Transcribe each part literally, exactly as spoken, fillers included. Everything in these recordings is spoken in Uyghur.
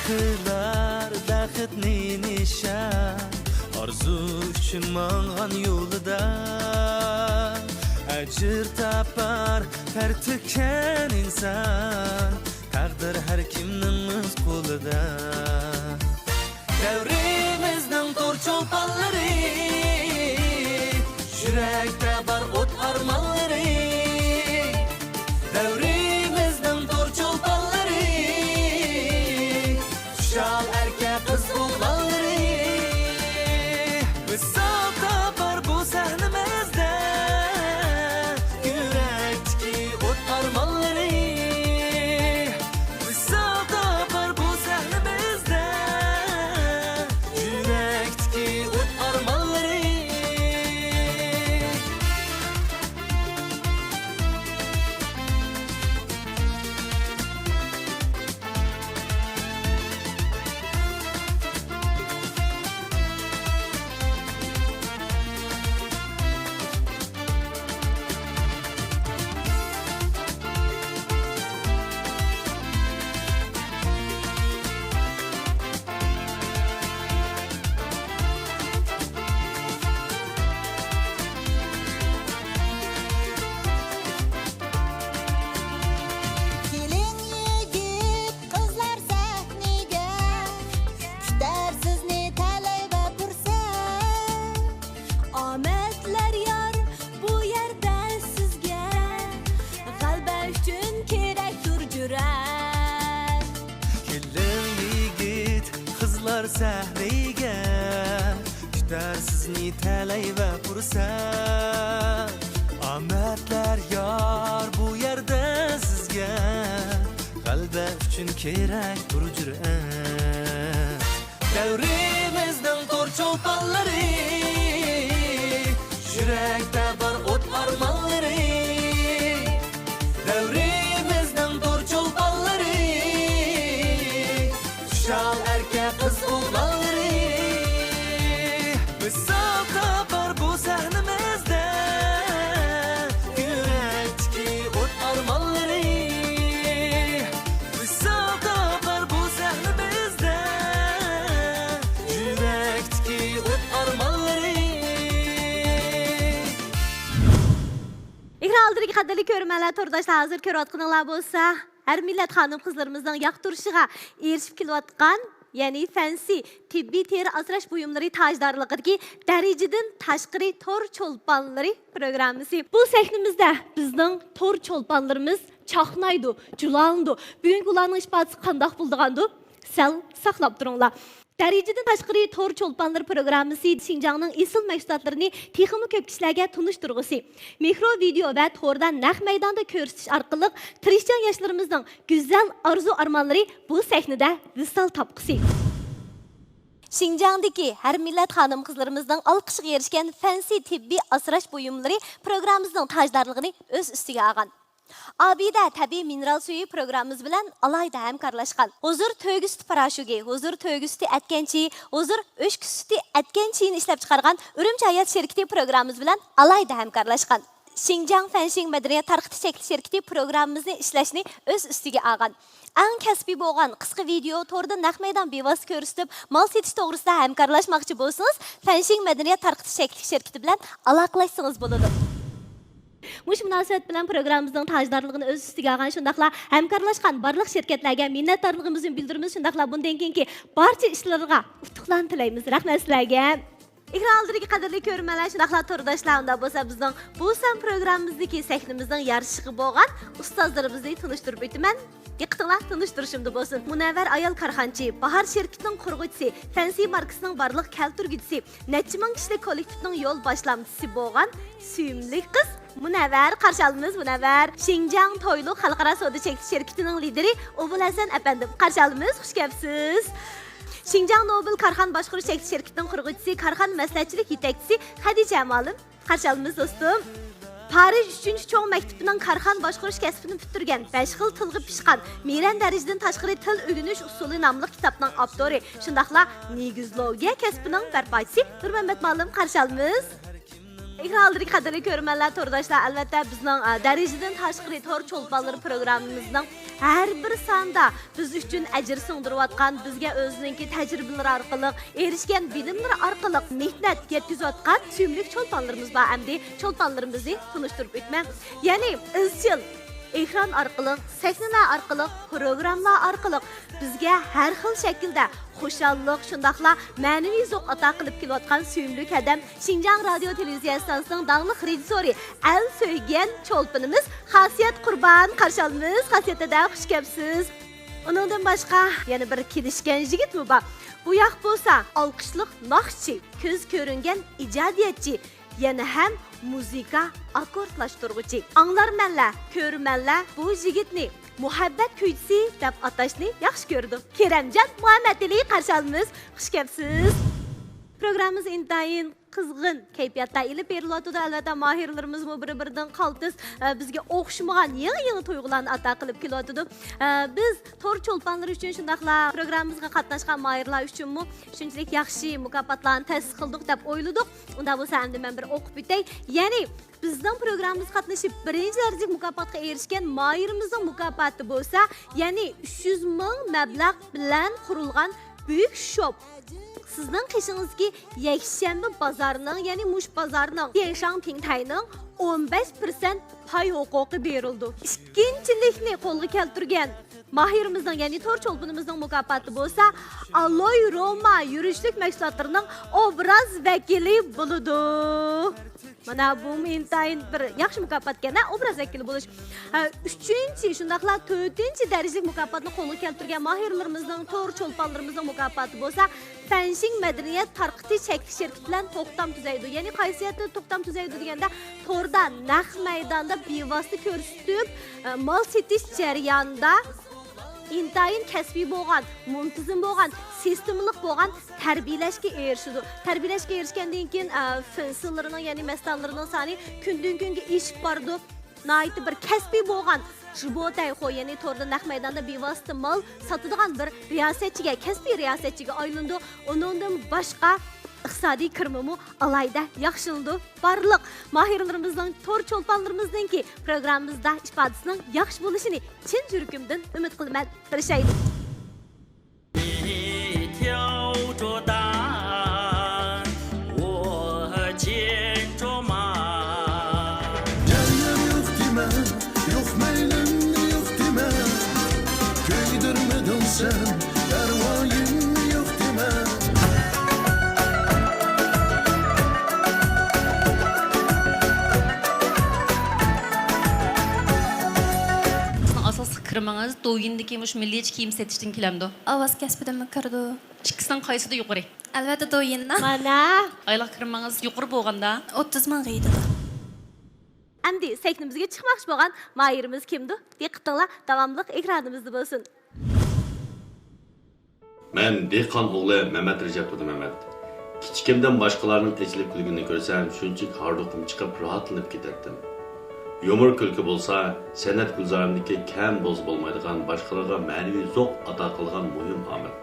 قىلار بەختنى نىشان، ئارزۇ ئۈچۈن ماڭغان يولىدا ئەجىر تاپار، تەر تۆككەن ئىنسان، تەقدىر ھەر كىمنىڭ ئۆز قولىدا. دەۋرىمىزنىڭ تور چولپانلىرى، يۈرەكتە بار ئوت ئارمانلىرى. دەۋرىمىزنىڭ تور چولپانلىرى، خۇشال ئەركە قىز ئوغلانلىرى. ۋىسال تاپار بۇ سەھنىمىزدە، يۈرەكتىكى ئوت ئارمانلىرى. ۋىسال تاپار بۇ سەھنىمىزدە، يۈرەكتىكى ئوت ئارمانلىرى. كېلىڭ يىگىت قىزلار سەھنىگە، كۈتەر سىزنى تەلەي ۋە پۇرسەت. ئامەتلەر يار بۇ يەردە سىزگە، غەلىبە ئۈچۈن كېرەكتۇر جۈرئەت. كېلىڭ يىگىت قىزلار سەھنىگە، كۈتەر سىزنى تەلەي ۋە پۇرسەت. ئامەتلەر يار بۇ يەردە سىزگە، غەلىبە ئۈچۈن كېرەكتۇر جۈرئەت. دەۋرىمىزنىڭ تور چولپانلىرى، يۈرەكتە بار ئوت ئارمانلىرى. دەۋرىمىزنىڭ تور چولپانلىرى، خۇشال ئەركە قىز ئوغلانلىرى. ۋىسال تاپار بۇ سەھنىمىزدە، يۈرەكتىكى ئوت ئارمانلىرى. ۋىسال تاپار بۇ سەھنىمىزدە، يۈرەكتىكى ئوت ئارمانلىرى. ئېكران ئالدىدىكى قەدىرلىك كۆرۈرمەنلەر، تورداشلار، ھازىر كۆرۈۋاتقىنىڭلار بولسا، ھەر مىللەت خانىم-قىزلىرىمىزنىڭ ياقتۇرۇشىغا ئېرىشىپ كېلىۋاتقان، يەنى فەنسى تېببىي تېرە ئاسراش بۇيۇملىرى تاجدارلىقىدىكى دەرىجىدىن تاشقىرى تور چولپانلىرى پروگراممىسى. بۇ سەھنىمىزدە بىزنىڭ تور چولپانلىرىمىز چاقنايدۇ، جۇلالىنىدۇ. بۈگۈنكى ئۇلارنىڭ ئىپادىسى قانداق بولىدىغاندۇ؟ سەل ساقلاپ تۇرۇڭلار. دەرىجىدىن تاشقىرى تور چولپانلىرى پروگراممىسى شىنجاڭنىڭ ئېسىل مەھسۇلاتلىرىنى تېخىمۇ كۆپ كىشىلەرگە تونۇشتۇرغۇسى، مىكرو ۋىدېئو ۋە توردا نەق مەيداندا كۆرسىتىش ئارقىلىق تىرىشچان ياشلىرىمىزنىڭ گۈزەل ئارزۇ-ئارمانلىرى بۇ سەھنىدە ۋىسال تاپقۇسى. شىنجاڭدىكى ھەر مىللەت خانىم-قىزلىرىمىزنىڭ ئالقىشىغا ئېرىشكەن فەنسى تېببىي ئاسراش بۇيۇملىرى پروگراممىسىنىڭ تاجدارلىقىنى ئۆز ئۈستىگە ئالغان. ئابىدە تەبىئىي مىنېرال سۈيى پروگراممىمىز بىلەن ئالاھىدە ھەمكارلاشقان. ھۇزۇر تۆگە سۈتى پاراشوكى، ھۇزۇر تۆگە سۈتى ئەتكەن چېيى، ھۇزۇر ئۆچكە سۈتى ئەتكەن چېيىنى ئىشلەپچىقارغان ئۈرۈمچى ھايات شىركىتى پروگراممىمىز بىلەن ئالاھىدە ھەمكارلاشقان. شىنجاڭ فەنشىڭ مەدەنىيەت تارقىتىش چەكلىك شىركىتى پروگراممىمىزنى ئىشلەشنى ئۆز ئۈستىگە ئالغان. ئەڭ كەسپىي بولغان قىسقا ۋىدېئو توردا نەق مەيدان بىۋاسىتە كۆرسىتىپ، مال سېتىش توغرىسىدا ھەمكارلاشماقچى بولسىڭىز، فەنشىڭ مەدەنىيەت تارقىتىش چەكلىك شىركىتى بىلەن ئالاقىلەشسىڭىز بولىدۇ. مۇشۇ مۇناسىۋەت بىلەن پروگراممىمىزنىڭ تاجدارلىقىنى ئۆز ئۈستىگە ئالغان، شۇنداقلا ھەمكارلاشقان بارلىق شىركەتلەرگە مىننەتدارلىقىمىزنى بىلدۈرىمىز. شۇنداقلا بۇندىن كېيىنكى بارچە ئىشلىرىغا ئۇتۇقلارنى تىلەيمىز. رەھمەت سىلەرگە. ئېكران ئالدىدىكى قەدىرلىك كۆرۈرمەنلەر، شۇنداقلا تورداشلار، ئۇنداق بولسا بىزنىڭ بۇ سان پروگراممىمىزدىكى سەھنىمىزنىڭ يارىشىشىغا بولغان ئۇستازلىرىمىزنى تونۇشتۇرۇپ ئۆتىمەن. دىققىتىڭلار تونۇشتۇرۇشۇمدا بولسۇن. مۇنەۋۋەر ئايال كارخانىچى، باھار شىركىتىنىڭ قۇرغۇچىسى، فەنسى ماركىسىنىڭ بارلىق كەلتۈرگۈچىسى، نەچچە مىڭ كىشىلىك كوللېكتىپنىڭ يول باشلامچىسى بولغان سۆيۈملۈك قىز مۇنەۋۋەر، قارشى ئالىمىز مۇنەۋۋەر. شىنجاڭ تويلۇق خەلقئارا سودا چەكلىك شىركىتىنىڭ لىدىرى ئوبۇل ھەسەن ئەپەندىم، قارشى ئالىمىز، خۇش كەپسىز. شىنجاڭ نوبېل كارخانا باشقۇرۇش چەكلىك شىركىتىنىڭ قۇرغۇچىسى، كارخانا مەسلىھەتچىلىك يېتەكچىسى خەدىچە مۇئەللىم، قارشى ئالىمىز دوستۇم. پارىژ ئۈچىنچى چوڭ مەكتىپىنىڭ كارخانا باشقۇرۇش كەسپىنى پۈتتۈرگەن، بەش خىل تىلغا پىشقان، مىرەن دەرىجىدىن تاشقىرى تىل ئۆگىنىش ئۇسۇلى ناملىق كىتابنىڭ ئاپتورى، شۇنداقلا نېگىزلوگىيە كەسپىنىڭ بەرپاچىسى نۇرمەممەت مۇئەللىم، قارشى ئالىمىز. ئېكران ئالدىدىكى قەدىرلىك كۆرۈرمەنلەر، تورداشلار، ئەلۋەتتە، بىزنىڭ، ئە، دەرىجىدىن تاشقىرى تور چولپانلىرى پروگراممىمىزنىڭ ھەر بىر ساندا بىز ئۈچۈن ئەجىر سىڭدۈرۈۋاتقان، بىزگە ئۆزىنىڭكى تەجرىبىلىرى ئارقىلىق، ئېرىشكەن بىلىملىرى ئارقىلىق مېھنەت يەتكۈزۈۋاتقان سۆيۈملۈك چولپانلىرىمىز بار. ئەمدى چولپانلىرىمىزنى تونۇشتۇرۇپ ئۆتمەي. يەنى ئىزچىل ئېكران ئارقىلىق، سەھنىلەر ئارقىلىق، پروگراممىلار ئارقىلىق بىزگە ھەر خىل شەكىلدە خۇشاللىق، شۇنداقلا مەنىۋى زوق ئاتا قىلىپ كېلىۋاتقان سۆيۈملۈك ھەدەم، شىنجاڭ رادىيو تېلېۋىزىيە ئىستانسىسىنىڭ داڭلىق رېژىسسورى، ئەل سۆيگەن چولپىنىمىز خاسىيەت قۇربان قارشى ئالىمىز. خاسىيەت ھەدە، خۇش كەپسىز. ئۇنىڭدىن باشقا يەنە بىر كېلىشكەن يىگىتمۇ بار. بۇ ياق بولسا ئالقىشلىق ناخشىچى، كۆز كۆرۈنگەن ئىجادىيەتچى، يەنە ھەم مۇزىكا ئاككوردلاشتۇرغۇچى. ئاڭلارمەنلەر، كۆرۈرمەنلەر بۇ يىگىتنى مۇھەببەت كۈيچىسى دەپ ئاتاشنى ياخشى كۆرىدۇ. كېرەمجان مۇھەممەتئېلى قارشى ئالىمىز، خۇش كەپسىز. پروگراممىمىز ئىنتايىن قىزغىن كەيپىياتتا ئېلىپ بېرىلىۋاتىدۇ. ئەلۋەتتە، ماھىرلىرىمىزمۇ بىر-بىرىدىن قالتىس، ئە، بىزگە ئوخشىمىغان يېڭى-يېڭى تۇيغۇلارنى ئاتا قىلىپ كېلىۋاتىدۇ. ئە، بىز تور چولپانلىرى ئۈچۈن، شۇنداقلا پروگراممىمىزغا قاتناشقان ماھىرلار ئۈچۈنمۇ شۇنچىلىك ياخشى مۇكاپاتلارنى تەسىس قىلدۇق دەپ ئويلىدۇق. ئۇنداق بولسا، ئەمدى مەن بىر ئوقۇپ ئۆتەي. يەنى بىزنىڭ پروگراممىمىزغا قاتنىشىپ، بىرىنچى دەرىجىلىك مۇكاپاتقا ئېرىشكەن ماھىرىمىزنىڭ مۇكاپاتى بولسا، يەنى ئۈچ يۈز مىڭ مەبلەغ بىلەن قۇرۇلغان بۈيۈك شوپ. سىزنىڭ قېشىڭىزدىكى يەكشەنبە بازارىنىڭ، يەنى مۇشۇ بازارنىڭ، تيەنشاڭ پىڭتەينىڭ ئون بەش پىرسەنت پاي ھوقۇقى بېرىلىدۇ. ئىككىنچىلىكنى قولغا كەلتۈرگەن ماھىرىمىزنىڭ، يەنى تور چولپىنىمىزنىڭ مۇكاپاتى بولسا، ئالوي روما يۈرۈشلۈك مەھسۇلاتلىرىنىڭ ئوبراز ۋەكىلى بولىدۇ. مانا بۇمۇ ئىنتايىن بىر ياخشى مۇكاپاتكەن، ھە، ئوبراز ۋەكىلى بولۇش. ھە، ئۈچىنچى، شۇنداقلا تۆتىنچى دەرىجىلىك مۇكاپاتنى قولغا كەلتۈرگەن ماھىرلىرىمىزنىڭ، تور چولپانلىرىمىزنىڭ مۇكاپاتى بولسا، فەنشىڭ مەدەنىيەت تارقىتىش چەكلىك شىركىتى بىلەن توختام تۈزەيدۇ. يەنى قايسى يەردە توختام تۈزەيدۇ دېگەندە، توردا نەق مەيداندا بىۋاسىتە كۆرسىتىپ، ئە، مال سېتىش جەريانىدا ئىنتايىن كەسپىي بولغان، مۇنتىزىم بولغان، سىستېمىلىق بولغان تەربىيەلەشكە ئېرىشىدۇ. تەربىيەلەشكە ئېرىشكەندىن كېيىن، ئە، فېنسىلىرىنىڭ، يەنى مەستانىلىرىنىڭ سانى كۈندىن-كۈنگە ئېشىپ بارىدۇ. ناھايىتى بىر كەسپىي بولغان جىبو تەيخو، يەنى توردا نەق مەيداندا بىۋاسىتە مال ساتىدىغان بىر رىياسەتچىگە، كەسپىي رىياسەتچىگە ئايلىنىدۇ. ئۇنىڭدىن باشقا ئىقتىسادىي كىرىمىمۇ ئالاھىدە ياخشىلىنىدۇ. بارلىق ماھىرلىرىمىزنىڭ، تور چولپانلىرىمىزنىڭكى پروگراممىمىزدا ئىپادىسىنىڭ ياخشى بولۇشىنى چىن يۈرىكىمدىن ئۈمىد قىلىمەن. تىرىشايلى. 你挑着担，我肩着马。 جايىم يوق دېمە، يوق مەيلىم يوق دېمە، كۆيدۈرمىدىڭ سەن پەرۋايىمنى يوق دېمە. ئاساسلىق كىرىمىڭىز دوۋيىندىكى مۇشۇ مىللىيچە كىيىم سېتىشتىن كېلەمدۇ؟ ئاۋاز كەسپىدىنمۇ كىرىدۇ. ئىككىسىنىڭ قايسىدا يۇقىرى؟ ئەلۋەتتە، دوۋيىندا. مانا. ئايلىق كىرىمىڭىز يۇقىرى بولغاندا؟ ئوتتۇز مىڭغا يېتىدۇ. ئەمدى سەھنىمىزگە چىقماقچى بولغان ماھىرىمىز كىمدۇ؟ دىققىتىڭلار داۋاملىق ئېكرانىمىزدا بولسۇن. مەن دېھقان ئوغلى مەمەت رەجەپ تۇردى مەمەت. كىچىكىمدىن باشقىلارنىڭ ئېچىلىپ كۈلگىنىنى كۆرسەم، شۇنچىلىك ھاردۇقۇم چىقىپ راھەتلىنىپ كېتەتتىم. يۇمۇر كۈلكە بولسا، سەنئەت گۈلزارىمدىكى كەم بولسا بولمايدىغان، باشقىلارغا مەنىۋى زوق ئاتا قىلغان مۇھىم ئامىل.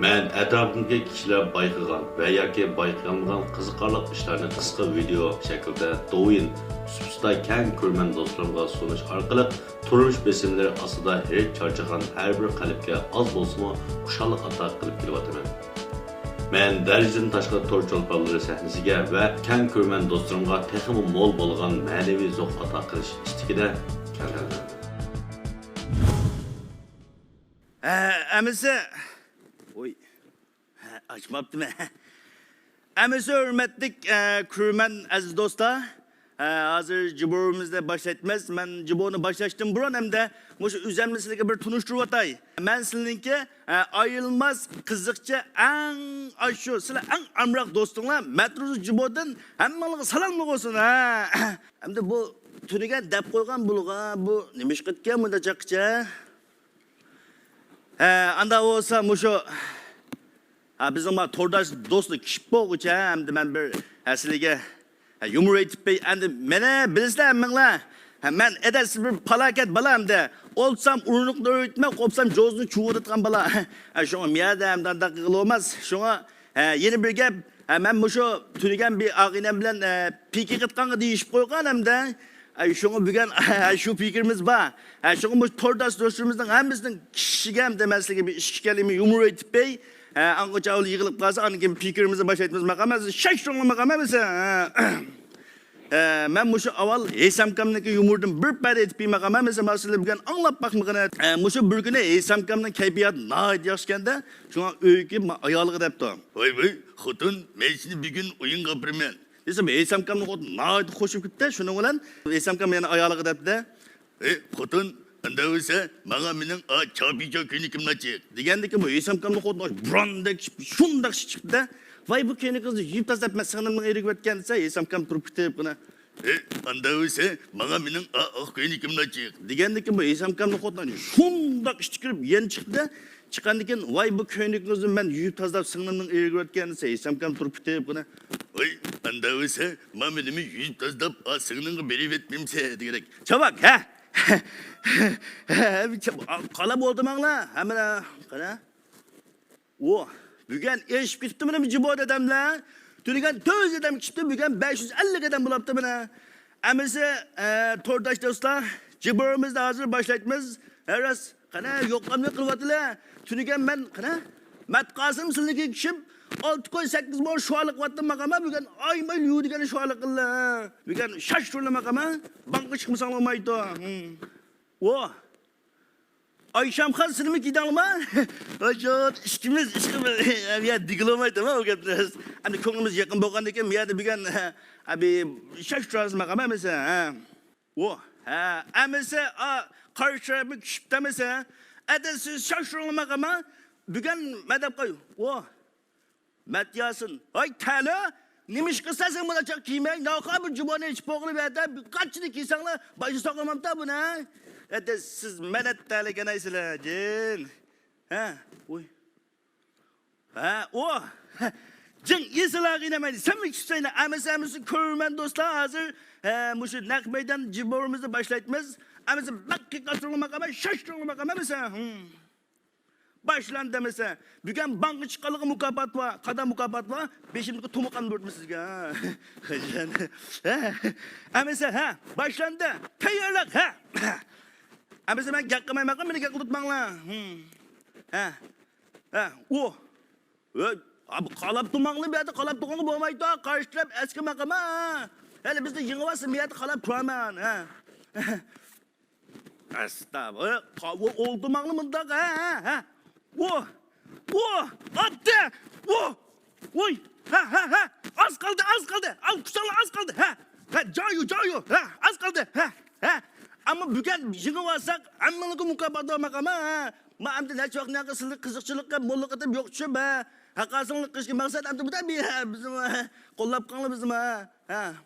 مەن ئەتراپىمدىكى كىشىلەر بايقىغان ۋە ياكى بايقىيالمىغان قىزىقارلىق ئىشلارنى قىسقا ۋىدېئو شەكلىدە دوۋيىن، سۇپىسىدا كەڭ كۆرۈرمەن دوستلىرىمغا سۇنۇش ئارقىلىق تۇرمۇش بېسىملىرى ئاستىدا ھېرىپ چارچىغان ھەر بىر قەلبكە ئاز بولسىمۇ خۇشاللىق ئاتا قىلىپ كېلىۋاتىمەن. مەن دەرىجىدىن تاشقىرى تور چولپانلىرى سەھنىسىگە ۋە كەڭ كۆرۈرمەن دوستلىرىمغا تېخىمۇ مول بولغان مەنىۋى زوق ئاتا قىلىش ئىستىكىدە كەلدىم. ھە، ئەمىسە. ۋوي. ھە، ئاچماپتىمەن. ئەمىسە ھۆرمەتلىك، ئە، كۆرۈرمەن ئەزىز دوستلار. ھە، ھازىر جىبورىمىزنى باشلايتتىمىز. مەن جىبورنى باشلاشتىن بۇرۇن ھەمدە مۇشۇ ئۆزەمنى سىلەرگە بىر تونۇشتۇرۇۋاتاي. مەن سىلىنىڭكى، ئە، ئايرىلماس قىزىقچى ئەڭ ئاشۇ، سىلەر ئەڭ ئامراق دوستۇڭلار مەترۇز جىبوردىن ھەممىڭلارغا سالاملىق بولسۇن، ھە. ئەمدى بۇ تۈنۈگۈن دەپ قويغان بۇلغا، بۇ نېمە ئىش قىلىدىكەن بۇنداق جاققىچە؟ ھە، ئاندا بولسا مۇشۇ، ھە، بىزنىڭ ما تورداش دوستلار كىشىپ بولغۇچە، ئەمدى مەن بىر، ھە، سىلىگە، ھە، يۇمۇر ئېيتىپ بەي. ئەمدى مېنى بىلىسىلەر ھەممىڭلار. ھە، مەن ئەدەپسىز بىر پالاكەت بالا ئەمدى. ئولتسام ئۇرۇنۇقنى ئۆرۈتمەي، قوپسام جوزىنى چۇۋۇداتقان بالا. ھە، شۇڭا مىيادە ئەمدى ئانداق قىلغىلى بولماس. شۇڭا، ھە، يەنە بىر گەپ، ھە، مەن مۇشۇ تۈنۈگۈن بىر ئاغىنەم بىلەن، ئە، پىكىر قىلىۋاتقانغا دېيىشىپ قويغان ھەمدە، ئە، شۇڭا بۈگۈن شۇ پىكرىمىز بار. ھە، شۇڭا مۇشۇ تورداش دوستلىرىمىزنىڭ ھەممىسىنىڭ كىشىگە ھەمدە مەسىلىگە بىر ئىككى كەلىمە يۇمۇر ئېيتىپ بەي. ھە، ئاڭغىچە ئاۋۋال يىغىلىپ قالسا، ئاندىن كېيىن پىكرىمىزنى باشلايمىز ماقام ئەمەس. شاش شۇڭا ماقام ئەمەس. ھە. ئە، مەن مۇشۇ ئاۋۋال ھېسامكامنىڭكى يۇمۇردىن بىر پەدە ئېيتىپ بېرىمەقام ئەمەس، مەسىلە بۈگۈن ئاڭلاپ باقمىغىنە. ئە، مۇشۇ بىر كۈنى ھېسامكامنىڭ كەيپىياتى ناھايىتى ياخشىكەندە، شۇڭا ئۆيگە كېلىپ ئايالىغا دەپتۇ. ۋاي ۋاي، خوتۇن، مەن سېنى بۈگۈن ئويۇنغا ئاپىرىمەن. دېسەم، ھېسامكامنىڭ خوتۇنى ناھايىتى خوش بولۇپ كېتىپتۇ. شۇنىڭ بىلەن ھېسامكام يەنە ئايالىغا دەپتۇ. ئى، خوتۇن، ئۇنداق بولسا، ماڭا مېنىڭ ئا چاپىچا كۆينىكىمنى ئاچىق. دېگەندىكىن بۇ ھېسامكامنىڭ خوتۇنى بۇراندەك شۇنداق شىچىقتى. ۋاي، بۇ كۆينىكىڭىزنى يۇيۇپ تازىلاپ مەن سىڭلىمنىڭ ئېرىگە ئۆتكەن دېسە، ھېسامكام تۇرۇپ كېتىپ قانا. ئى، ئۇنداق بولسا، ماڭا مېنىڭ ئا ئاق كۆينىكىمنى ئاچىق. دېگەندىكىن بۇ ھېسامكامنىڭ خوتۇنى شۇنداق ئىچكىرىپ يەنە چىقتى. چىققاندىن كېيىن، ۋاي، بۇ كۆينىكىڭىزنى مەن يۇيۇپ تازىلاپ سىڭلىمنىڭ ئېرىگە ئۆتكەن دېسە، ھېسامكام تۇرۇپ كېتىپ قانا. ۋاي، ئۇنداق بولسا، مانا مېنىمۇ يۇيۇپ تازىلاپ، ئا، سىڭلىمغا بېرىۋەتمەمسە دېگۈدەك. چاۋاك، ھە؟ قالاپ ئولتۇرماڭلار، ھەممىلا، قارا. ئۇ، بۈگۈن ئېشىپ كېتىپتۇ مانا جىبو داداملار. تۈنۈگۈن تۆت يۈز ئادەم كېتىپتۇ، بۈگۈن بەش يۈز ئەللىك ئادەم بولاپتۇ مانا. ئەمىسە، ئە، تورداش دوستلار، جىبورىمىزنى ھازىر باشلايمىز. ھە، راست، قانا، يوقلامنى قىلىۋاتىلى. تۈنۈگۈن مەن، قانا، مەتقاسىم سىلىگە كىشىم ئالتە كوي سەككىز مول شوئالىق قىلىۋاتتىم ماقاما، بۈگۈن ئايماي يۇ دېگەننى شوئالىق قىلدى. بۈگۈن شاش تۇرلا ماقاما، بانكا چىقمىساڭ بولمايدۇ. ھىم. ئۇ. ئايشەمخان سىلىمۇ كېتەڭلىما؟ ھاجات، ئىككىمىز، ئىككىمىز. يا، دېگىلى بولمايدۇ ئۇ گەپنى. ئەمدى كۆڭلىمىز يېقىن بولغاندىن كېيىن، يەردە بۈگۈن، ئەبى، شاش تۇرارسىز ماقاما ئەمىسە، ھە. ئۇ، ھە، ئەمىسە، ئا، قارشى تەرەپمۇ كۈشۈپتۇ ئەمىسە. ئەدە سىز شاش تۇرۇڭلار ماقاما، بۈگۈن مەدەپ قوي. ئۇ. مەتياسىن، ھاي تەلە، نېمە ئىش قىلسا سەن بۇنداق چاغ كىيمەي، ناخا بىر جۇمانى ئېچىپ بولغىلى بەردە، قانچىلىك كىيسەڭلار، باشقا ساقلىمامتا بۇنى. ئەتە سىز مەنەت تەلىگەن ئەيسىلەر، جىن. ھە، ئۇي. ھە، ئۇ. جىڭ ئېسىل ئاغىنەم، سەنمۇ كۈچسەينە، ئەمىسە، ئەمىسە كۆرۈرمەن دوستلار، ھازىر، ھە، مۇشۇ نەق مەيدان جىبورىمىزنى باشلايمىز. ئەمىسە بەك قىيقاس تۇرۇڭلار ماقاما، شاش تۇرۇڭلار ماقاما، ئەمىسە. ھىم. باشلاندى ئەمىسە. بۈگۈن بانكا چىققانلىقى مۇكاپات بار. قانداق مۇكاپات بار؟ بېشىمدىكى تومۇق ئاندۇرۇپمۇ سىزگە؟ ھە. ئەمىسە، ھە. باشلاندى. تەييارلىق، ھە. ئەمىسە مەن گەپ قىلمايمەنغۇ، مېنى گەپ قىلدۇرتماڭلار. ھىم. ھە. ھە. ئۇ. ئۆي، ئا، بۇ قالاپ تۇرماڭلار، بۇ يەردە قالاپ تۇرغىلى بولمايدۇ. قارشى تەرەپ ئەسكى ماقاما. ھېلى بىزنى يېڭىۋالسا، بۇ يەردە قالاپ تۇرىمەن. ھە. ئەستەغپۇرۇللا. ئولتۇرماڭلار مۇنداق. ھە، ھە، ھە. ۋو، ۋو، ئاتتى. ۋو، ۋوي. ھە، ھە، ھە. ئاز قالدى، ئاز قالدى. ئال، كۈچەڭلار، ئاز قالدى. ھە. ھە، جايۇ، جايۇ. ھە، ئاز قالدى. ھە، ھە. ئەمما بۈگۈن يېڭىۋالساق، ھەممىڭلارغا مۇكاپات بار ماقاما. ھە. ما ئەمدى نەچچە ۋاقىتتىن قىزىقچىلىققا موللىق ئېتىپ يوق چۈشۈپ، ھە. ھەققاسىڭلىق قىلىشقا مەقسەت ئەمدى بۇدا بىر، ھە، بىزمۇ، ھە، قوللاپ قاڭلار بىزمۇ، ھە. ھە.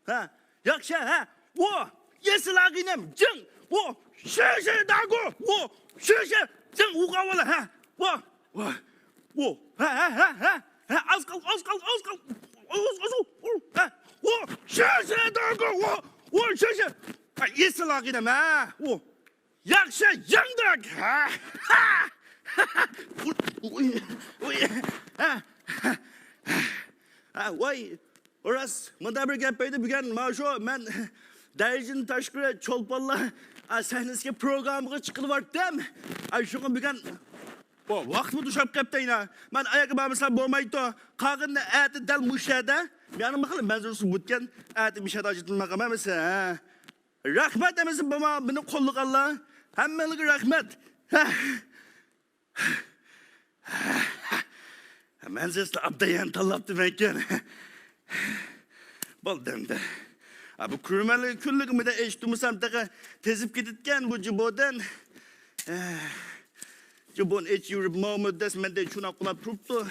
ھە، ياخشى، ھە. ۋو، يېسىل ئاغىنەم، جىڭ. ۋو، شىشە داگو. ۋو، شىشە، جىڭ، ۋوغاۋالا، ھە. ۋو، ۋو، ۋو. ھە، ھە، ھە، ھە. ھە، ئاز قال، ئاز قال، ئاز قال. ئاز، ئاز، ئاز. ھە. ۋو، شىشە داگو. ۋو، ۋو، شىشە. ھە، يېسىل ئاغىنەم، ھە. ۋو. ياخشى، يەڭدۇق. ھە. ھە. ھە، ۋاي. راست، مۇنداق بىر گەپ بار ئىدى، بۈگۈن مانا شۇ مەن دەرىجىدىن تاشقىرى چولپانلار، ئا، سەھنىسىگە پروگراممىغا چىقىۋاتتىم. ئا، شۇڭا بۈگۈن، ئو، ۋاقىتمۇ توشاپ قاپتۇ يەنە. مەن ئاياققا بارمىسام بولمايدۇ. قالغىنىنى ئەتە دەل مۇشۇ يەردە. مېنىڭ ماقالە مەنزىرىسى بۇتكەن. ئەتە مۇشۇ يەردە ھاجەتلىنىمەن ئەمەسە. ھە. رەھمەت ئەمىسە، بۇ ما-، بۇنى قوللىغانلار. ھەممىڭلارغا رەھمەت. ھە. مەن سىزنى ئابدايان تاللاپتىمەنكەن. بولدى ئەمدى. ئا، بۇ كۆرۈرمەنلەرگە كۈنلۈكى مۇنداق ئېچىپ تۇرمىسام تېخى تېزىپ كېتىدىكەن بۇ جىبودىن. جىبونى ئېچىپ يۈرۈپ ماۋۇ مۇددەت مەندە چۇناق قۇلاپ تۇرۇپتۇ.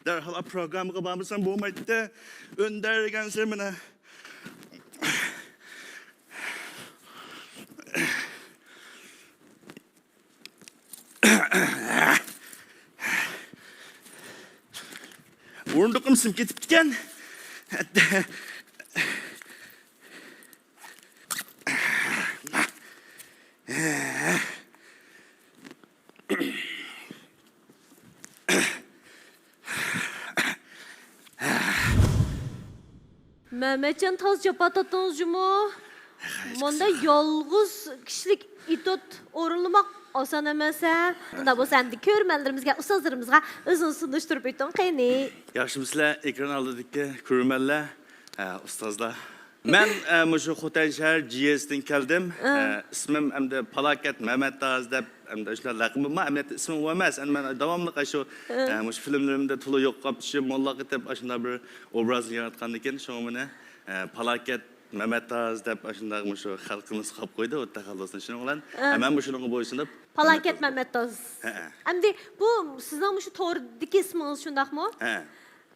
دەرھال پروگراممىغا بارمىسام بولمايتتى. ئۆندەر دېگەنسېرى مانا. ئورۇندۇقۇم سىم كېتىپتىكەن. مەمەتجان، تازا جاپا تارتتىڭىز جۇمۇ. مۇنداق يالغۇز كىشىلىك ئېتيۇد ئورۇنلىماق ئاسان ئەمەس ھە. ئۇنداق بولسا ئەمدى كۆرۈرمەنلىرىمىزگە، ئۇستازلىرىمىزغا ئۆزىڭىزنى تونۇشتۇرۇپ ئۆتۈڭ قېنى. ياخشىمۇسىلەر ئېكران ئالدىدىكى كۆرۈرمەنلەر، ئە، ئۇستازلار؟ مەن، ئە، مۇشۇ خوتەن شەھەر جى ئېستىن كەلدىم. ئە، ئىسمىم ئەمدى پالاكەت مەمەتتاز دەپ، ئەمدى شۇنداق لەقىمىم بار. ئەمەلىيەتتە ئىسمىم ئۇ ئەمەس. ئەمدى مەن داۋاملىق ئاشۇ، ئە، مۇشۇ فىلىملىرىمدە تولا يوقاپ چۈشۈپ، موللاققا دەپ ئاشۇنداق بىر ئوبرازنى ياراتقاندىكىن، شۇڭا مېنى، ئە، پالاكەت مەمەتتاز دەپ ئاشۇنداق مۇشۇ خەلقىمىز قويۇپ قويدى، ئۇ تەخەللۇسنى. شۇنىڭ بىلەن، ئە، مەن مۇشۇنىڭغا بويسۇنۇپ پالاكەت مەمەتتاز. ھە. ئەمدى بۇ سىزنىڭ مۇشۇ توردىكى ئىسمىڭىز شۇنداقمۇ؟ ھە.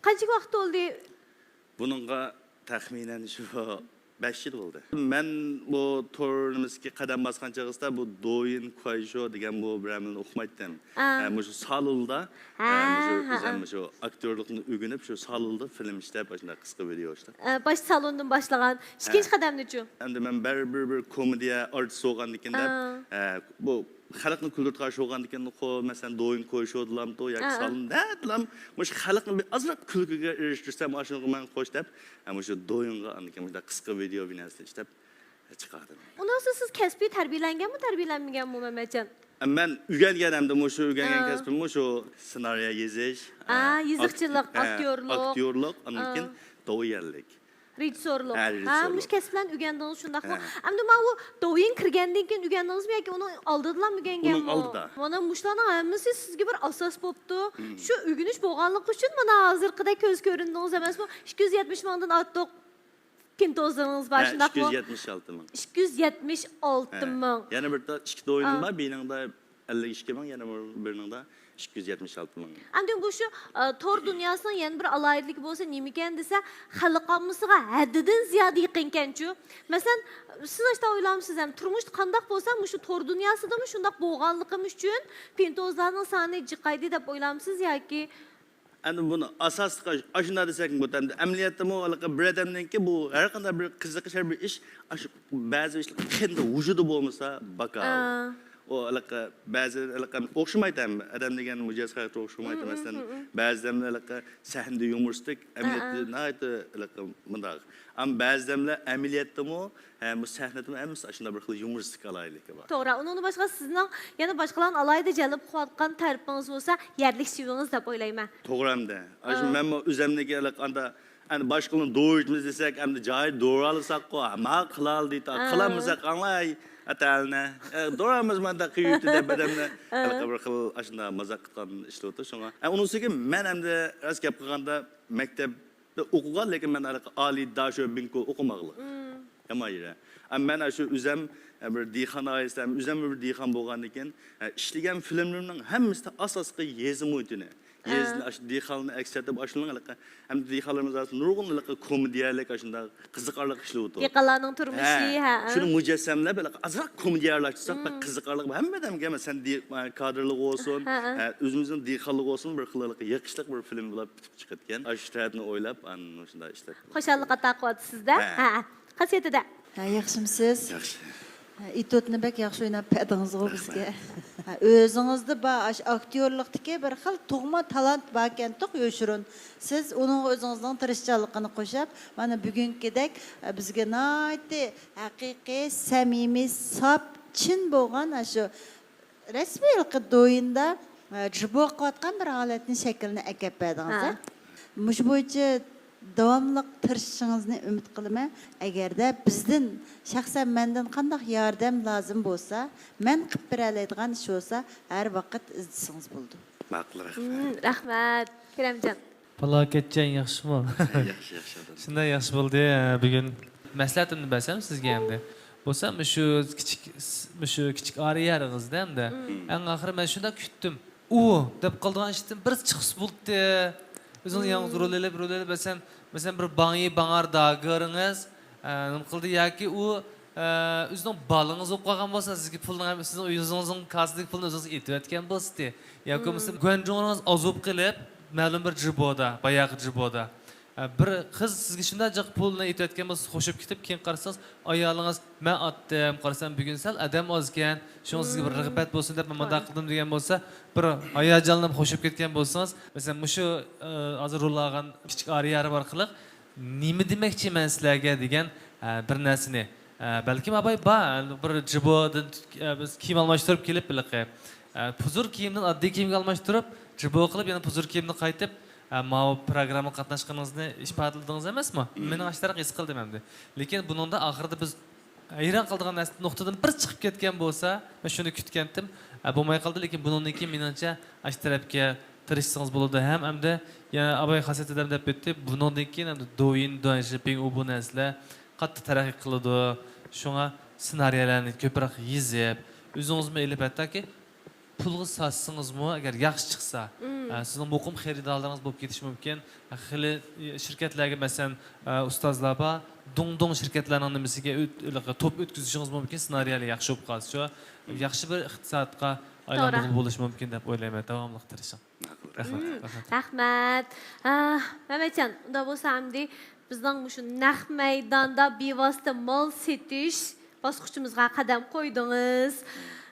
قانچىلىك ۋاقىت بولدى؟ بۇنىڭغا تەخمىنەن شۇ بەش يىل بولدى. مەن بۇ تور نېمىسىگە قەدەم باسقان چېغىسىدا بۇ دويىن كۇەيشو دېگەن بۇ بىرەرمىنى ئوقۇمايتتىم. ئا. ئە، مۇشۇ سالوندا، ھە، ئە، مۇشۇ ھە، ئۆزۈم ھە. مۇشۇ ئاكتيورلۇقنى ئۆگىنىپ، شۇ سالوندا فىلىم ئىشلەپ، ئاشۇنداق قىسقا ۋىدېئو ئىشلەپ. ئە، باشتا سالوندىن باشلىغان. ئىككىنچى ھە. قەدەمنىچۇ؟ ئەمدى مەن بەرىبىر بىر كومېدىيە ئارتىسى بولغاندىكىن دەپ، ئا. ئە، بۇ خەلقنى كۈلدۈرۈپ قارشى بولغاندىكىن، خو، مەسىلەن، دويىن كويشودىلامتۇ ياكى ئا. سالون نەدىلام، مۇشۇ خەلقنى بىر ئازراق كۈلكىگە ئېرىشتۈرسەم، ئاشۇنىڭغا مەن خوش دەپ، ئە، مۇشۇ دويىنغا ئاندىن كېيىن مۇشۇنداق قىسقا ۋىدېئو بىنەسىنى ئىشلەپ، ئە، چىقاردىم. ئۇنىڭ ئۈستىگە سىز كەسپىي تەربىيەلەنگەنمۇ، تەربىيەلەنمىگەنمۇ، مەمەتجان؟ ئە، مەن ئۆگەنگەن ئەمدى مۇشۇ ئۆگەنگەن ئا. كەسپىم مۇشۇ سېنارىيە يېزىش، ئا، ئە، يېزىقچىلىق، ئاكت-، ئە، ئاكتيورلۇق. ئاكتيورلۇق، ئاندىن ئا. كېيىن دويەنلىك. رېژىسسورلۇق. ھە، ھە، رېژىسسورلۇق. مۇشۇ كەسىپلەرنى ئۆگەندىڭىز، شۇنداقمۇ؟ ھە. ئەمدى ماۋۇ دويىن كىرگەندىن كېيىن ئۆگەندىڭىزمۇ ياكى ئۇنىڭ ئالدىدىلا ئۆگەنگەنمۇ؟ ئۇنىڭ ئالدىدا. مانا مۇشۇلارنىڭ ھەممىسى سىزگە بىر ئاساس بوپتۇ. مم. شۇ ئۆگىنىش بولغانلىقى ئۈچۈن مانا ھازىرقىدەك كۆز كۆرۈندىڭىز ئەمەسمۇ؟ ئىككى يۈز يەتمىش مىڭدىن ئارتۇق پىنتوزلىرىڭىز بار، ھە، شۇنداقمۇ؟ ئىككى يۈز يەتمىش ئالتە مىڭ. ئىككى يۈز يەتمىش ئالتە مىڭ. ھە. يەنە بىر تا-، ئىككى دويىنىم ئا. بار، بىرىنىڭدە ئەللىك ئىككى مىڭ، يەنە بىر، بىرىنىڭدە ئىككى يۈز يەتمىش ئالتە مىڭ. ئەمدى بۇ شۇ، ئە، تور دۇنياسىنىڭ يەنە بىر ئالاھىدىلىكى بولسا نېمىكەن دېسە، خەلق ئاممىسىغا ھەددىدىن زىيادە يېقىنكەنچۇ. مەسىلەن، سىز ئاشتا ئويلامسىز ھەم، تۇرمۇشتا قانداق بولسا، مۇشۇ تور دۇنياسىدىمۇ شۇنداق بولغانلىقىم ئۈچۈن پىنتوزلارنىڭ سانى جىقايدى دەپ ئويلامسىز ياكى؟ ئەمدى بۇنى ئاساسلىق ئاشۇنداق دېسەك بولىدۇ. ئەمدى ئەمەلىيەتتىمۇ ھېلىقى بىر ئادەمنىڭكى بۇ ھەر قانداق بىر قىزىقىش، ھەر بىر ئىش، ئاشۇ بەزى ئىشلار قېنىدا، ۋۇجۇدى بولمىسا باكال. ئا. ئۇ ھېلىقى بەزى ھېلىقى ئوخشىمايدۇ ھەم. ئادەم دېگەن مىجەز خاراكتېر ئوخشىمايدۇ. مم، مەسىلەن، مم، مم. بەزى ئادەملەر ھېلىقى سەھنىدە يۇمۇرىستىك، ئەمەلىيەتتە ئا، ئا. ناھايىتى ھېلىقى مۇنداق. ئەمما بەزى ئادەملەر ئەمەلىيەتتىمۇ، ھە، بۇ سەھنىدىمۇ ھەممىسى ئاشۇنداق بىر خىل يۇمۇرىستىك ئالاھىدىلىكى بار. توغرا. ئۇنىڭدىن باشقا سىزنىڭ يەنە باشقىلارنى ئالاھىدە جەلپ قىلىۋاتقان تەرىپىڭىز بولسا يەرلىك شىۋىڭىز دەپ ئويلايمەن. توغرا ئەمدى. ئاشۇ ئا. مەنمۇ ئۆزەمنىكى ھېلىقى ئاندا ئەمدى باشقىلارنى دوۋۇرۇشىمىز دېسەك، ئەمدى جايىدا دوۋۇرالىساققۇ، ما قىلالدى، ئا. قىلالمىساق، ئاڭلاي، ئەتەلنى. ئە، دوۋۇرالمىز مانداق قىلىۋېتىپتۇ دەپ ئادەمنى ئا. ھېلىقى بىر خىل ئاشۇنداق مازاق قىلىدىغان ئىشلىۋاتىدۇ. شۇڭا، ئە، ئۇنىڭ ئۈستىگە مەن ئەمدى راست گەپ قىلغاندا مەكتەپتە ئوقۇغان، لېكىن مەن ھېلىقى ئالىي داشۆ بىنكو ئوقۇماغلىق. مم. يامان يېرى. ئە، مەن ئاشۇ ئۆزەم، ئە، بىر دېھقان ئائىلىسىدە، ئۆزەم بىر دېھقان بولغاندىن كېيىن، ئە، ئىشلىگەن فىلىملىرىمنىڭ ھەممىسىدە ئاساسلىقى يېزا مۇھىتىنى. ئا. يېزىنى، ئاشۇ دېھقانلارنى ئەكس ئەتىپ، ئاشۇنىڭ ھېلىقى، ھەم دېھقانلىرىمىز ئارىسىدا نۇرغۇن ھېلىقى كومېدىيەلىك، ئاشۇنداق قىزىقارلىق ئىشلىۋاتىدۇ. دېھقانلارنىڭ تۇرمۇشى، ھە، ھە، ھە. شۇنى مۇجەسسەملەپ، ھېلىقى ئازراق كومېدىيە ئارىلاشتۇرساق، بەك مم. قىزىقارلىق. ھەممە ئادەمگە، مەسىلەن، دې-، كادىرلىرىغا بولسۇن، ھە، ھە. ھە، ئۆزىمىزنىڭ دېھقانلىرىغا بولسۇن، بىر خىل ھېلىقى يېقىشلىق بىر فىلىم بولۇپ پۈتۈپ چىقىدىكەن. ئاشۇ تەرەپنى ئويلاپ، ئاندىن شۇنداق ئىشلەپ. خۇشاللىق ئاتا قىلىۋاتىسىز-دە. ھە. ھە، ھە. خاسىيىتىدە. ھە، ياخشىمۇسىز؟ ياخشى. ھە، ئېتيۇدنى بەك ياخشى ئويناپ بەردىڭىزغۇ بىزگە. رەھمەت. ھە، ئۆزىڭىزدە بار ئاشۇ ئاكتيورلۇقتىكى بىر خىل تۇغما تالانت باركەنتۇق يوشۇرۇن. سىز ئۇنىڭغا ئۆزىڭىزنىڭ تىرىشچانلىقىنى قوشۇپ، مانا بۈگۈنكىدەك، ئە، بىزگە ناھايىتى ھەقىقىي، سەمىمىي، ساپ، چىن بولغان ئاشۇ رەسمىي ھېلىقى دويىندا، ئە، جىبو قىلىۋاتقان بىر ھالەتنى، شەكىلنى ئەكەپ بەردىڭىز، ھە. ھە؟ مۇشۇ بويىچە داۋاملىق تىرىشىشىڭىزنى ئۈمىد قىلىمەن. ئەگەردە بىزدىن، شەخسەن مەندىن قانداق ياردەم لازىم بولسا، مەن قىلىپ بېرەلەيدىغان ئىش بولسا، ھەر ۋاقىت ئىزدىسىڭىز بولىدۇ. ماقۇل، رەھمەت. مم، رەھمەت، كېرەمجان. پالاكەتجان، ياخشىمۇ؟ ياخشى، ياخشى، ئاداش. شۇنداق ياخشى بولدى، ھە، بۈگۈن. مەسلىھەتىمنى بەرسەم سىزگە ئەمدى. بولسا مۇشۇ كىچىك، مۇشۇ كىچىك ئارىيە يېرىڭىزدە ئەمدى. مم. ئەڭ ئاخىرى مەن شۇنداق كۈتتۈم. ئۇ دەپ قالىدىغان ئىشتىن بىر چىقسا بولاتتى. ئۆزىڭىز يالغۇز رول ئېلىپ، رول ئېلىپ، مەسىلەن، مەسىلەن، بىر باڭيى باڭار داگېرىڭىز، ئە، نېمە قىلدى ياكى ئۇ، ئە، ئۆزىنىڭ بالىڭىز بولۇپ قالغان بولسا، سىزگە پۇلنىڭ ھەم-، سىزنىڭ ئۆزىڭىزنىڭ كاسىدىكى پۇلنى ئۆزىڭىز ئېتىۋەتكەن بولسىتى. ياكى بولمىسا گۇەنجۇڭىڭىز ئازۇپ قېلىپ، مەلۇم بىر جىبودا، باياقى جىبودا. ئە، بىر قىز سىزگە شۇنداق جىق پۇلنى ئېتىۋەتكەن بولسا، خوشۇپ كېتىپ، كېيىن قارىسىڭىز، ئايالىڭىز، «مەن ئاتتىم، قارىسام، بۈگۈن سەل ئادەم ئازكەن، شۇڭا سىزگە بىر رىغبەت بولسۇن دەپ، مەن مۇنداق قىلدىم» دېگەن بولسا، بىر ھاياجانلىنىپ خوشۇپ كەتكەن بولسىڭىز، مەسىلەن، مۇشۇ، ئە، ھازىر رول ئالغان كىچىك ئارىيە ئارقىلىق نېمە دېمەكچى مەن سىلەرگە دېگەن، ئە، بىر نەرسىنى، ئە، بەلكىم ئاباي بار، بىر جىبودىن، ئە، بىز كىيىم ئالماشتۇرۇپ كېلىپ ھېلىقى، ئە، پۇزۇر كىيىمدىن ئاددىي كىيىمگە ئالماشتۇرۇپ، جىبو قىلىپ يەنە پۇزۇر كىيىمدە قايتىپ، ئە، ماۋۇ پروگراممىغا قاتناشقىنىڭىزنى ئىپادىلىدىڭىز ئەمەسمۇ؟ مېنىڭ ئاشۇنداق ھېس قىلدىم ئەمدى. لېكىن بۇنىڭدا ئاخىرىدا بىز ھەيران قالىدىغان نەرسە، نۇقتىدىن بىر چىقىپ كەتكەن بولسا، مەن شۇنى كۈتكەنتىم، ئە، بولماي قالدى. لېكىن بۇنىڭدىن كېيىن مېنىڭچە ئاشۇ تەرەپكە تىرىشسىڭىز بولىدۇ. ھەم ئەمدى يەنە ئاباي خاسىيەت ئادەم دەپ ئۆتتى. بۇنىڭدىن كېيىن ئەمدى دويىن، دويىن شىپىڭ، ئۇ بۇ نەرسىلەر قاتتىق تەرەققىي قىلىدۇ. شۇڭا سېنارىيەلەرنى كۆپرەك يېزىپ، ئۆزىڭىزمۇ ئېلىپ، ھەتتاكى پۇلغا ساتسىڭىزمۇ، ئەگەر ياخشى چىقسا، ئە، سىزنىڭ مۇقىم خېرىدارلىرىڭىز بولۇپ كېتىشى مۇمكىن. خېلى شىركەتلەرگە، مەسىلەن، ئە، ئۇستازلار بار، دۇڭدۇڭ شىركەتلەرنىڭ نېمىسىگە ئۆت-، توپ ئۆتكۈزۈشىڭىز مۇمكىن، سېنارىيەلەر ياخشى بولۇپ قالسىچۇ. ياخشى بىر ئىقتىسادقا ئايلانغىلى بولۇشى مۇمكىن دەپ ئويلايمەن. داۋاملىق تىرىشىڭ. رەھمەت. رەھمەت. ئە، مەمەتجان، ئۇنداق بولسا ئەمدى بىزنىڭ مۇشۇ نەق مەيداندا بىۋاسىتە مال سېتىش باسقۇچىمىزغا قەدەم قويدىڭىز.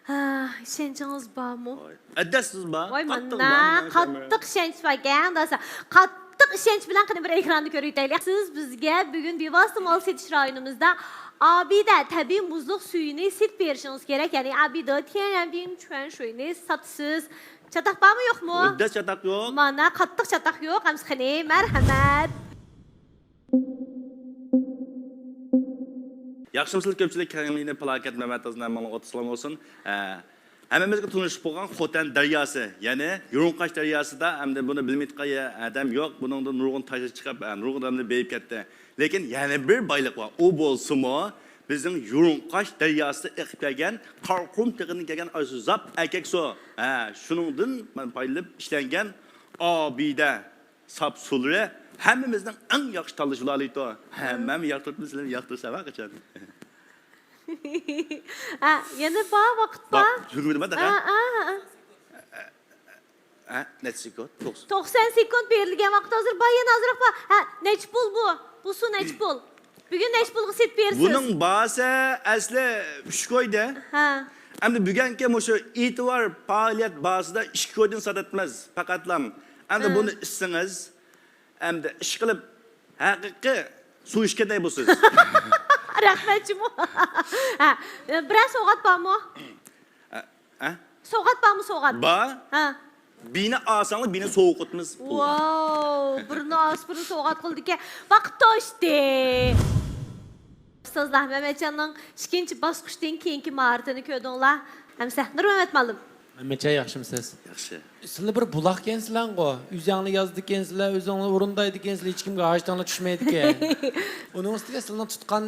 ئە، ئىشەنچىڭىز بارمۇ؟ ئەدەسىز بار. ۋاي، قاتتىق مانا، بار، قاتتىق ئىشەنچ باركەن، داسا. قاتتىق ئىشەنچ بىلەن قېنى بىر ئېكراندا كۆرۈۋېتەيلى. سىز بىزگە بۈگۈن بىۋاسىتە مال سېتىش رايونىمىزدا ئابىدە تەبىئىي مۇزلۇق سۈيىنى سېتىپ بېرىشىڭىز كېرەك. يەنى ئابىدە تيەنئەنبىڭ چۈەن شۇيىنى ساتىسىز. چاتاق بارمۇ، يوقمۇ؟ ھۆددە چاتاق يوق. مانا، قاتتىق چاتاق يوق. ئەمسە قېنى، مەرھەمەت. ياخشىمۇسىلەر كۆپچىلىك؟ كەڭلىنى پالاكەت مەمەت ئازنامىڭلار ئوتۇسلام بولسۇن. ئە، ھەممىمىزگە تونۇشۇپ بولغان خوتەن دەرياسى، يەنى يۇرۇڭقاش دەرياسىدا، ئەمدى بۇنى بىلمەيدىغان ئادەم يوق. بۇنىڭدا نۇرغۇن تاشلار چىقىپ، ئە، نۇرغۇن ئادەملەر بېيىپ كەتتى. لېكىن يەنە بىر بايلىق بار. ئۇ بولسىمۇ بىزنىڭ يۇرۇڭقاش دەرياسىدا ئېقىپ كەلگەن قاراقۇم تېغىدىن كەلگەن ئاشۇ زاپ ئەركەك سۇ. ھە، شۇنىڭدىن پايدىلىنىپ ئىشلەنگەن ئابىدە ساپ سۇلىرى ھەممىمىزنىڭ ئەڭ ياخشى تاللىشى بولالايدۇ. ھە، مەنمۇ ياقتۇرۇپتىمەن، سىلەرمۇ ياقتۇرسا ھەر قاچان. ھە، يەنە بار، ۋاقىت بار. ھۆكۈمىتى بار تېخى. ھە، ھە، ھە. ھە، نەچچە سېكۇنت؟ توقسان. توقسان سېكۇنت بېرىلگەن ۋاقىت ھازىر بار، يەنە ئازراق بار. ھە، نەچچە پۇل بۇ؟ بۇ سۇ نەچچە پۇل؟ بۈگۈن نەچچە پۇلغا سېتىپ بېرىسىز؟ بۇنىڭ باھاسى ئەسلى ئۈچ كويدى. ھە. ئەمدى بۈگۈنكى مۇشۇ ئېتىبار پائالىيەت باھاسىدا ئىككى كويدىن ساتاتمىز، پەقەتلا. ئەمدى ھە. بۇنى ئىچسىڭىز، ئەمدى ئىشقىلىپ ھەقىقىي سۇ ئىچكەندەك بولىسىز. رەھمەت جۇمۇ. ھە، بىرەر سوۋغات بارمۇ؟ ھە؟ سوۋغات بارمۇ، سوۋغات؟ بار. ھە. بىرنى ئالساڭلار، بىرنى سوۋغىتىمىز پۇلغا. ۋاو، بىرنى ئالسا، بىرنى سوۋغات قىلىدىكەن. ۋاقىت توشتى. ئۇستازلار، مەمەتجاننىڭ ئىككىنچى باسقۇچتىن كېيىنكى ماھارىتىنى كۆردۈڭلار. ئەمسە، نۇرمەمەت مۇئەللىم. مەمەتجان، ياخشىمۇسىز؟ ياخشى. سىلەر بىر بۇلاقكەنسىلەرغۇ. ئۆزۈڭلار يازىدىكەنسىلەر، ئۆزۈڭلار ئورۇندايدىكەنسىلەر، ھېچكىمگە ھاجىتىڭلار چۈشمەيدىكەن. ئۇنىڭ ئۈستىگە سىلەرنىڭ تۇتقان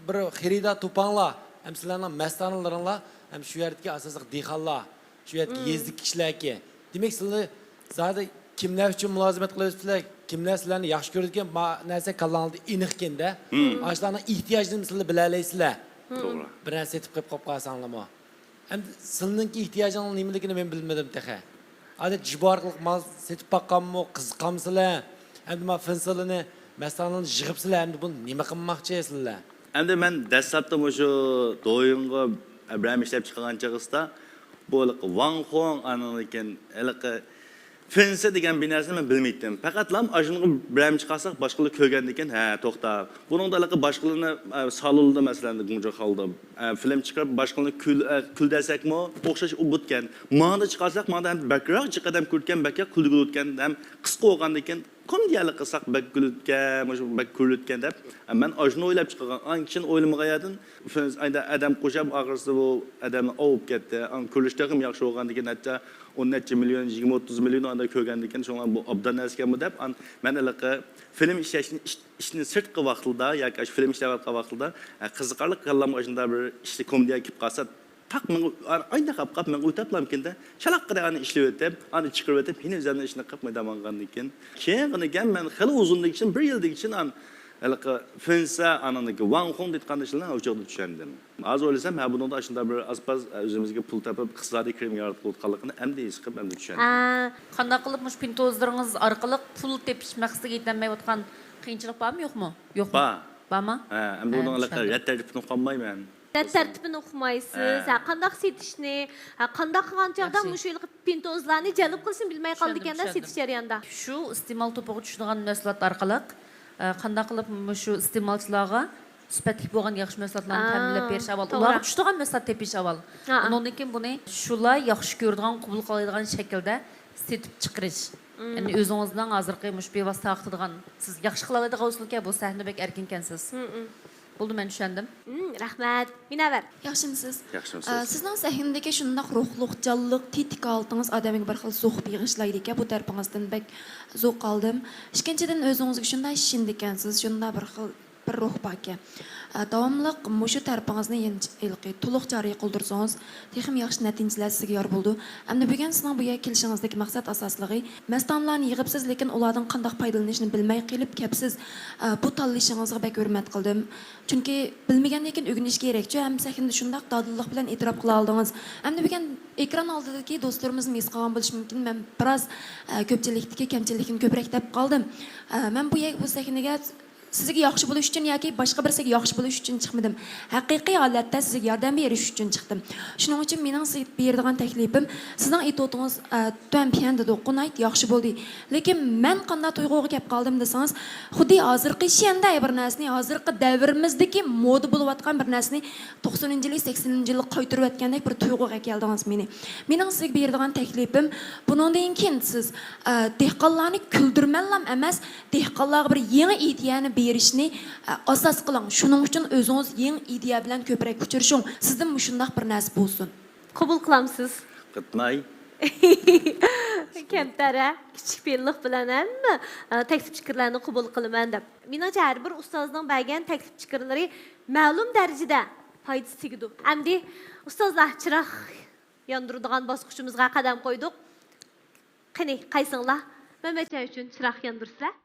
بىر خېرىدار توپاڭلار، ھەم سىلەرنىڭ مەستانىلىرىڭلار، ھەم شۇ يەردىكى ئاساسلىق دېھقانلار، شۇ يەردىكى يېزىدىكى كىشىلەركەن. دېمەك، سىلەر زادى كىملەر ئۈچۈن مۇلازىمەت قىلىۋاتىسىلەر، كىملەر سىلەرنى ياخشى كۆرىدىكەن، ما-، نەرسە كاللاڭلاردا ئېنىقكەندە. ئاشۇلارنىڭ ئېھتىياجىنى سىلەر بىلەلەيسىلەر. توغرا. بىر نەرسە سېتىپ قېلىپ قالساڭلارمۇ. ئەمدى سىلىنىڭكى ئېھتىياجىڭنىڭ نېمىلىكىنى مەن بىلمىدىم تېخى. ئادەتتە جىبو ئارقىلىق مال سېتىپ باققانمۇ، قىزىقامسىلەر؟ ئەمدى ما فىنسىلىنى، مەستانىلىنى يىغىپسىلەر، ئەمدى بۇنى نېمە قىلماقچى سىلەر؟ ئەمدى مەن دەسلەپتە مۇشۇ دويىنغا بىرەر ئىشلەپ چىقارغان چېغىسىدا، بۇ ھېلىقى ۋاڭ خۇڭ، ئاندىن كېيىن ھېلىقى فىنسى دېگەن بىر نەرسىنى مەن بىلمەيتتىم. پەقەتلا ئاشۇنىڭغا بىرەرنى چىقارساق، باشقىلار كۆرگەندىن كېيىن، ھە، توختا. بۇنىڭدا ھېلىقى باشقىلىرىنى، ئە، سالوندا، مەسىلەن، گۇڭجۇ خالدا، ئە، فىلىم چىقىرىپ، باشقىلىرىنى كۈل-، ئە، كۈلدەسەكمۇ ئوخشاش ئۇبۇتكەن. ماڭىدا چىقارساق، ماڭىدا ھەم بەكرەك جىق ئادەم كۆرۈتكەن، بەكرەك كۈلگۈلۈتكەن، ھەم قىسقا بولغاندىن كېيىن، كومېدىيەلىك قىلساق بەك كۈلۈتكەن، مۇشۇ بەك كۈلۈتكەن دەپ، مەن ئاشۇنى ئويلاپ چىقارغان. ئاڭ كىشىنى ئويلىمىغان يەردىن ئادەم قوشاپ، ئاخىرسىدا بۇ ئادەمنى ئوۋۇپ كەتتى. ئاڭ كۆرۈلۈشى تېخىمۇ ياخشى بولغاندىكىن، نەچچە، ئون نەچچە مىليون، يىگىرمە، ئوتتۇز مىليون ئادەم كۆرگەندىكىن، شۇڭا بۇ ئوبدان نەرسىكەنمۇ دەپ، ئان-، مەن ھېلىقى فىلىم ئىشلەشنى، ئىش-، ئىشنى سىرتقى ۋاقتىدا ياكى ئاشۇ فىلىم ئىشلەۋاتقان ۋاقتىدا، ئە، قىزىقارلىق كاللامغا ئاشۇنداق بىر ئىشلىك كومېدىيە كېلىپ قالسا، تاق مېڭە، ئايدا قاپ قاپ مېڭە ئۆتەپلامكىندا، شالاققىدە ئانى ئىشلىۋېتىپ، ئانى چىقىرىۋېتىپ، يەنە ئۆزۈمنىڭ ئىشىنى قىلىپ مەيدان ماڭغاندىن كېيىن، كېيىن مەن خېلى ئۇزۇندىن كېيىن، بىر يىلدىن كېيىن، ئان-، ھېلىقى فىنسە، ئانىڭدىكى ۋاڭ خۇڭ دېيىدىغان ئىشلارنى ئۇ چاغدا چۈشەندىم. ھازىر ئويلىسام، ھە، بۇنىڭدا ئاشۇنداق بىر ئاز-پاز ئۆزىمىزگە پۇل تېپىپ، ئىقتىسادىي كىرىم يارىتىپ قىلىۋاتقانلىقىنى ئەمدى ھېس قىلىپ، ئەمدى چۈشەندىم. ئە، قانداق قىلىپ مۇشۇ پىنتوزلىرىڭىز ئارقىلىق پۇل تېپىش مەقسىتىگە يېتەلمەيۋاتقان قىيىنچىلىق بارمۇ، يوقمۇ؟ يوقمۇ؟ بار. بارمۇ؟ ھە، ئەمدى ھە، بۇنىڭ ھېلىقى چۈشەندىم. رەت تەرتىپىنى ئۇقالمايمەن. رەت تەرتىپىنى ئۇقمايسىز. ھە. ھە، قانداق سېتىشنى، ھە، قانداق قىلغان چاغدا ياخشى. مۇشۇ ھېلىقى پىنتوزلارنى جەلپ قىلىشنى بىلمەي چۈشەندىم، قالىدىكەن-دە چۈشەندىم. سېتىش جەريانىدا. شۇ ئىستېمال توپىغا چۈشىدىغان مەھسۇلات ئارقىلىق ئە، قانداق قىلىپ مۇشۇ ئىستېمالچىلارغا سۈپەتلىك بولغان ياخشى مەھسۇلاتلارنى تەمىنلەپ بېرىش ئاۋۋال، توغرا. ئۇلارغا چۈشىدىغان مەھسۇلات تېپىش ئاۋۋال. ھە. ئۇنىڭدىن كېيىن بۇنى شۇلار ياخشى كۆرىدىغان، قوبۇل قىلالايدىغان شەكىلدە سېتىپ چىقىرىش. يەنى ئۆزىڭىزنىڭ ھازىرقى مۇشۇ بىۋاسىتە تارقىتىدىغان، سىز ياخشى قىلالايدىغان ئۇسۇلكەن، بۇ سەھنە بەك ئەركىنكەنسىز. بولدى، مەن چۈشەندىم. رەھمەت. مۇنەۋۋەر. ياخشىمۇسىز؟ ياخشىمۇسىز؟ ئە، سىزنىڭ سەھنىدىكى شۇنداق روھلۇق، جانلىق، تېتىك ھالىتىڭىز ئادەمگە بىر خىل زوق بېغىشلايدىكەن. بۇ تەرىپىڭىزدىن بەك زوق ئالدىم. ئىككىنچىدىن، ئۆزىڭىزگە شۇنداق ئىشىنىدىكەنسىز، شۇنداق بىر خىل بىر روھ باركەن. ئە، داۋاملىق مۇشۇ تەرىپىڭىزنى يەنە ھېلىقى تولۇق جارى قىلدۇرسىڭىز، تېخىمۇ ياخشى نەتىجىلەر سىزگە يار بولىدۇ. ئەمدى بۈگۈن سىزنىڭ بۇ يەرگە كېلىشىڭىزدىكى مەقسەت ئاساسلىقى، مەستانىلارنى يىغىپسىز، لېكىن ئۇلاردىن قانداق پايدىلىنىشنى بىلمەي قېلىپ كەپسىز. ئە، بۇ تاللىشىڭىزغا بەك ھۆرمەت قىلدىم. چۈنكى بىلمىگەندىن كېيىن ئۆگىنىش كېرەكچۇ، ھەم سەھنىدە شۇنداق دادىللىق بىلەن ئېتىراپ قىلالىدىڭىز. ئەمدى بۈگۈن ئېكران ئالدىدىكى دوستلىرىمىزمۇ ھېس قىلغان بولۇشى مۇمكىن، مەن بىراز، ئە، كۆپچىلىكتىكى كەمچىلىكنى كۆپرەك دەپ قالدىم. ئە، مەن بۇ يەر، بۇ سەھنىگە سىزگە ياخشى بولۇش ئۈچۈن ياكى باشقا بىرسىگە ياخشى بولۇش ئۈچۈن چىقمىدىم. ھەقىقىي ھالەتتە سىزگە ياردەم بېرىش ئۈچۈن چىقتىم. شۇنىڭ ئۈچۈن مېنىڭ سىزگە بېرىدىغان تەكلىپىم، سىزنىڭ ئېيتىۋاتقىنىڭىز، ئە، تۈەن پيەن دېدۇق، ناھايىتى ياخشى بولدى. لېكىن مەن قانداق تۇيغۇغا كەپ قالدىم دېسىڭىز، خۇددى ھازىرقى شيەندەي بىر نەرسىنى، ھازىرقى دەۋرىمىزدىكى مودا بولۇۋاتقان بىر نەرسىنى توقسىنىنچى يىلى، سەكسىنىنچى يىلى قايتۇرۇۋەتكەندەك بىر تۇيغۇغا ئەكەلدىڭىز مېنى. مېنىڭ سىزگە بېرىدىغان تەكلىپىم، بۇنىڭدىن كېيىن سىز، ئە، دېھقانلارنى كۈلدۈرمەنلام ئەمەس، دېھقانلارغا بىر يېڭى ئىدىيەنى بېرىشنى، ئە، ئاساس قىلىڭ. شۇنىڭ ئۈچۈن ئۆزىڭىز يېڭى ئىدىيە بىلەن كۆپرەك ئۇچرىشىڭ. سىزدىن مۇشۇنداق بىر نەرسە بولسۇن. قوبۇل قىلامسىز؟ قىتناي. كەمتەر، ھە؟ كىچىك پېئىللىق بىلەن ھەممە، ئە، تەكلىپ پىكىرلەرنى قوبۇل قىلىمەن دەپ. مېنىڭچە، ھەر بىر ئۇستازنىڭ بەرگەن تەكلىپ پىكىرلىرى مەلۇم دەرىجىدە پايدىسى تېگىدۇ. ئەمدى ئۇستازلار، چىراغ ياندۇرىدىغان باسقۇچىمىزغا قەدەم قويدۇق. قېنى، قايسىڭلار مەمەتجان ئۈچۈن چىراغ ياندۇرىسىلەر؟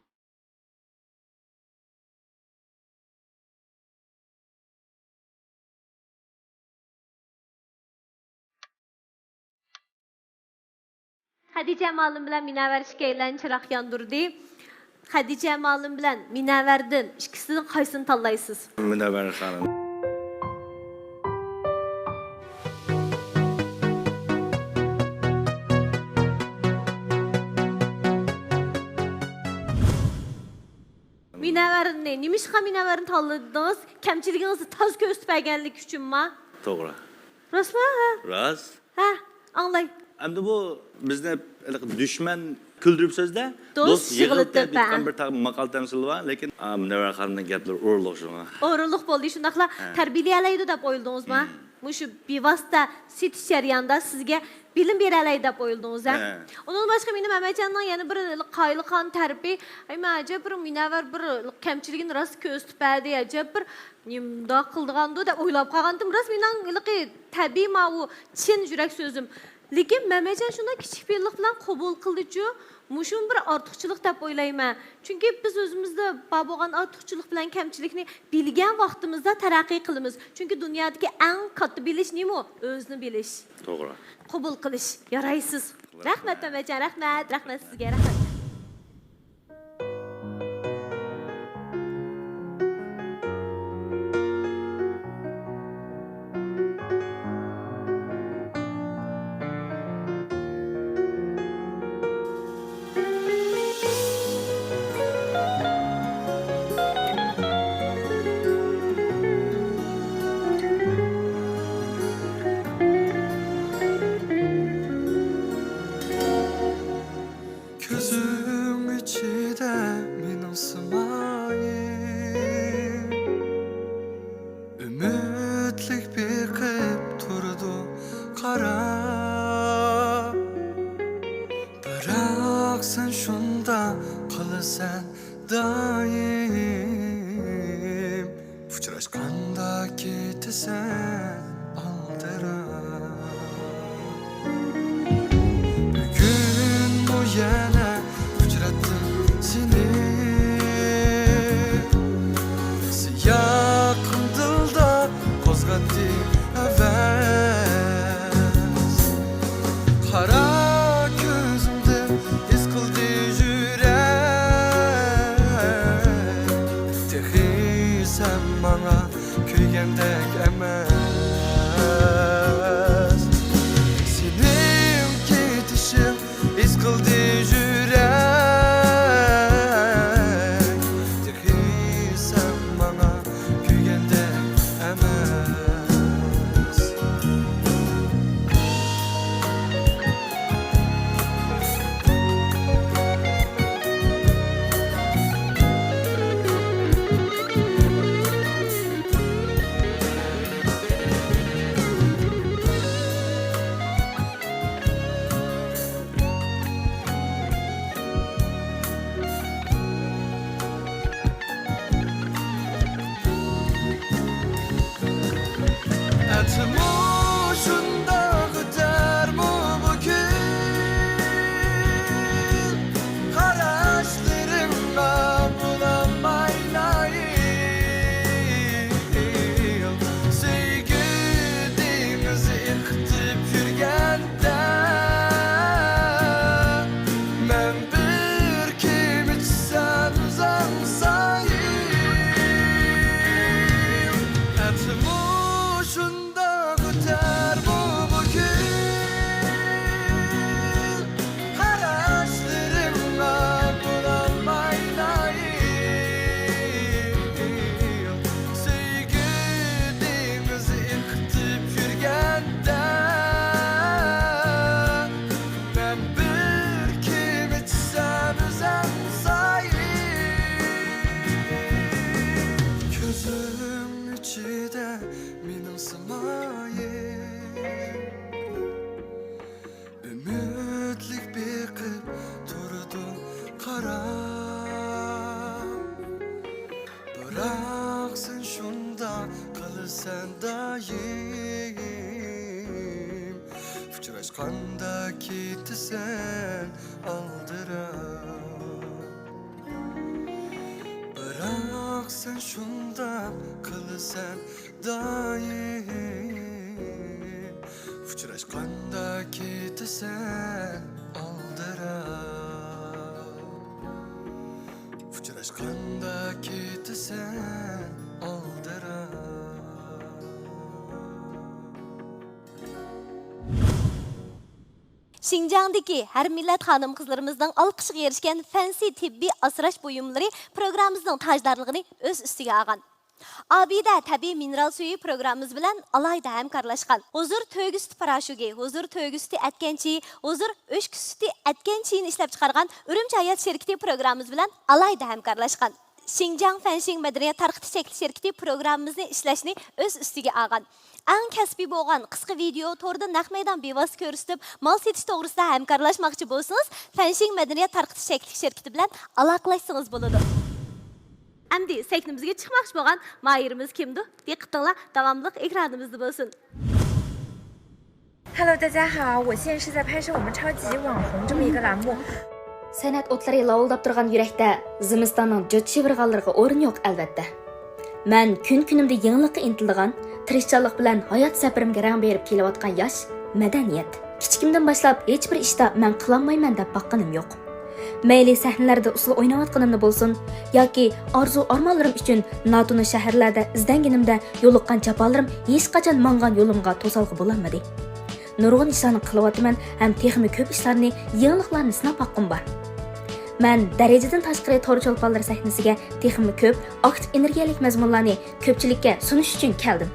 خەدىچە مۇئەللىم بىلەن مۇنەۋۋەر ئىككىيلەن چىراغ ياندۇردى. خەدىچە مۇئەللىم بىلەن مۇنەۋۋەردىن ئىككىسىدىن قايسىنى تاللايسىز؟ مۇنەۋۋەر خانىم. مۇنەۋۋەرنى، نېمىشقا مۇنەۋۋەرنى تاللىدىڭىز؟ كەمچىلىكىڭىزنى تازا كۆرسىتىپ بەرگەنلىكى ئۈچۈنما؟ توغرا. راستمۇ؟ ھە. راست. ھە، ئاڭلاي. ئەمدى بۇ بىزنى ھېلىقى دۈشمەن كۈلدۈرۈپ سۆزلە، دوست دوست يىغلىتىپ، يىغلىتىپ ھە. ئېيتقان بىر تاغ ماقال تەمسىلى بار، لېكىن، ئا، مۇنەۋۋەر خانىمنىڭ گەپلىرى ئورۇنلۇق شۇڭا. ئورۇنلۇق بولدى، شۇنداقلا ھە. تەربىيەلەيدۇ دەپ ئويلىدىڭىزما؟ مۇشۇ بىۋاسىتە سېتىش جەريانىدا سىزگە بىلىم بېرەلەي دەپ ئويلىدىڭىز ھە؟ ھە. ئۇنىڭدىن باشقا مېنىڭ مەمەتجاننىڭ يەنە بىر قايىلقان تەرىپى، ئەي مەن ئەجەب بىر مۇنەۋۋەر بىر كەمچىلىكىنى راست كۆرسىتىپ بەردى، ئەجەب بىر نېمانداق قىلىدىغاندۇ دەپ ئويلاپ قالغانتىم. راست مېنىڭ ھېلىقى تەبىئىي ماۋۇ چىن يۈرەك سۆزۈم. لېكىن مەمەتجان شۇنداق كىچىك پېئىللىق بىلەن قوبۇل قىلدىچۇ، مۇشۇمۇ بىر ئارتۇقچىلىق دەپ ئويلايمەن. چۈنكى بىز ئۆزىمىزدە بار بولغان ئارتۇقچىلىق بىلەن كەمچىلىكنى بىلگەن ۋاقتىمىزدا تەرەققىي قىلىمىز. چۈنكى دۇنيادىكى ئەڭ كاتتا بىلىش نېمە ئۇ؟ ئۆزىنى بىلىش. توغرا. قوبۇل قىلىش. يارايسىز. رەھمەت، مەمەتجان، رەھمەت. رەھمەت سىزگە، رەھمەت. كۆزۈڭ ئىچىدە مېنىڭ سىمايىم، ئۈمىدلىك بېقىپ تۇرىدۇ قاراپ. بىراق سەن شۇنداق قىلىسەن دائىم، ئۇچراشقاندا كېتىسەن ئالدىراپ. بۈگۈنمۇ يەنە ئۇچراتتىم سېنى، سىياقىم دىلدا قوزغاتتى ھەۋەس. قارا كۆزۈمدىن ھېس قىلدى يۈرەك، تېخى سەن ماڭا كۆيگەندەك ئەمەس. سېنىڭ كېتىشىڭ ھېس قىلدى يۈرەك، تېخى تېخىمۇ شۇنداق ئۆتەرمۇ بۇ كۈن؟ قاراشلىرىڭغا بولالمايلا يېڭىل. سۆيگۈ دېڭىزى ئېقىتىپ يۈرگەندە، مەن بىر كېمە چۈشسەم ئۆزۈڭ سايىل. تېخىمۇ شۇنداق ئۆتەرمۇ بۇ كۈن؟ قاراشلىرىڭغا بولالمايلا يېڭىل. سۆيگۈ دېڭىزى ئېقىتىپ يۈرگەندە، مەن بىر كېمە چۈشسەم ئۆزۈڭ سايىل. كۆزۈم ئىچىدە مېنىڭ سىمايىم، ئۈمىدلىك بېقىپ تۇرىدۇ قاراپ. بىراق سەن شۇنداق قىلىسەن دائىم، ئۇچراشقاندا كېتىسەن ئالدىراپ. بىراق سەن شۇنداق قىلىسەن دائىم، ئۇچراشقاندا كېتىسەن ئالدىراپ. ئۇچراشقاندا كېتىسەن ئالدىراپ. شىنجاڭدىكى ھەر مىللەت خانىم-قىزلىرىمىزنىڭ ئالقىشىغا ئېرىشكەن فەنسى تېببىي ئاسراش بۇيۇملىرى پروگراممىمىزنىڭ تاجدارلىقىنى ئۆز ئۈستىگە ئالغان. ئابىدە تەبىئىي مىنېرال سۈيى پروگراممىمىز بىلەن ئالاھىدە ھەمكارلاشقان. ھۇزۇر تۆگە سۈتى پاراشوكى، ھۇزۇر تۆگە سۈتى ئەتكەن چېيى، ھۇزۇر ئۆچكە سۈتى ئەتكەن چېيىنى ئىشلەپچىقارغان ئۈرۈمچى ھايات شىركىتى پروگراممىمىز بىلەن ئالاھىدە ھەمكارلاشقان. شىنجاڭ فەنشىڭ مەدەنىيەت تارقىتىش چەكلىك شىركىتى پروگراممىمىزنى ئىشلەشنى ئۆز ئۈستىگە ئالغان. ئەڭ كەسپىي بولغان قىسقا ۋىدېئو توردا نەق مەيدان بىۋاسىتە كۆرسىتىپ، مال سېتىش توغرىسىدا ھەمكارلاشماقچى بولسىڭىز، فەنشىڭ مەدەنىيەت تارقىتىش چەكلىك شىركىتى بىلەن ئالاقىلەشسىڭىز بولىدۇ. ئەمدى سەھنىمىزگە چىقماقچى بولغان ماھىرىمىز كىمدۇ؟ دىققىتىڭلار داۋاملىق ئېكرانىمىزدا بولسۇن. 大家好，我现在是在拍摄我们超级网红这么一个栏目。 سەنئەت ئوتلىرى لاۋۇلداپ تۇرغان يۈرەكتە زىمىستاننىڭ جۇت شىۋىرغانلىرىغا ئورۇن يوق، ئەلۋەتتە. مەن كۈن-كۈنۈمدە يېڭىلىققا ئىنتىلىدىغان، تىرىشچانلىق بىلەن ھايات سەپىرىمگە رەڭ بېرىپ كېلىۋاتقان ياش مەدەنىيەت. كىچىكىمدىن باشلاپ ھېچبىر ئىشتا مەن قىلالمايمەن دەپ باققىنىم يوق. مەيلى سەھنىلەردە ئۇسسۇل ئويناۋاتقىنىمدا بولسۇن ياكى ئارزۇ-ئارمانلىرىم ئۈچۈن ناتونۇش شەھەرلەردە ئىزدەنگىنىمدە يولۇققان جاپالىرىم ھېچقاچان ماڭغان يولۇمغا توسالغۇ بولالمىدى. نۇرغۇن ئىشلارنى قىلىۋاتىمەن ھەم تېخىمۇ كۆپ ئىشلارنى، يېڭىلىقلارنى سىناپ باققۇم بار. مەن دەرىجىدىن تاشقىرى تور چولپانلىرى سەھنىسىگە تېخىمۇ كۆپ ئاكتىپ ئېنېرگىيەلىك مەزمۇنلارنى كۆپچىلىككە سۇنۇش ئۈچۈن كەلدىم.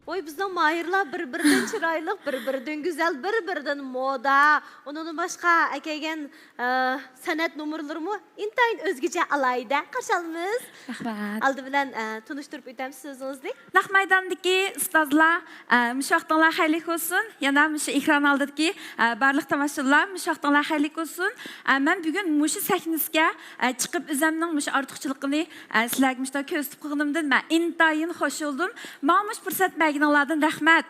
ۋوي، بىزنىڭ ماھىرلار بىر-بىرىدىن چىرايلىق، بىر-بىرىدىن گۈزەل، بىر-بىرىدىن مودا. ئۇنىڭدىن باشقا ئەكەلگەن، ئە، سەنئەت نومۇرلىرىمۇ ئىنتايىن ئۆزگىچە، ئالاھىدە. قارشى ئالىمىز. رەھمەت. ئالدى بىلەن، ئە، تونۇشتۇرۇپ ئۆتەمسىز ئۆزىڭىزنى؟ نەق مەيداندىكى ئۇستازلار، ئە، مۇشۇ ۋاقتىڭلار خەيرلىك بولسۇن. يەنە مۇشۇ ئېكران ئالدىدىكى، ئە، بارلىق تاماشىبىنلار، مۇشۇ ۋاقتىڭلار خەيرلىك بولسۇن. ئە، مەن بۈگۈن مۇشۇ سەھنىسىگە، ئە، چىقىپ ئۆزەمنىڭ مۇشۇ ئارتۇقچىلىقىنى، ئە، سىلەرگە مۇشۇنداق كۆرسىتىپ قويغىنىمدىن مەن ئىنتايىن خوش بولدۇم. ماڭا مۇشۇ پۇرسەت بەرگىنىڭلاردىن رەھمەت.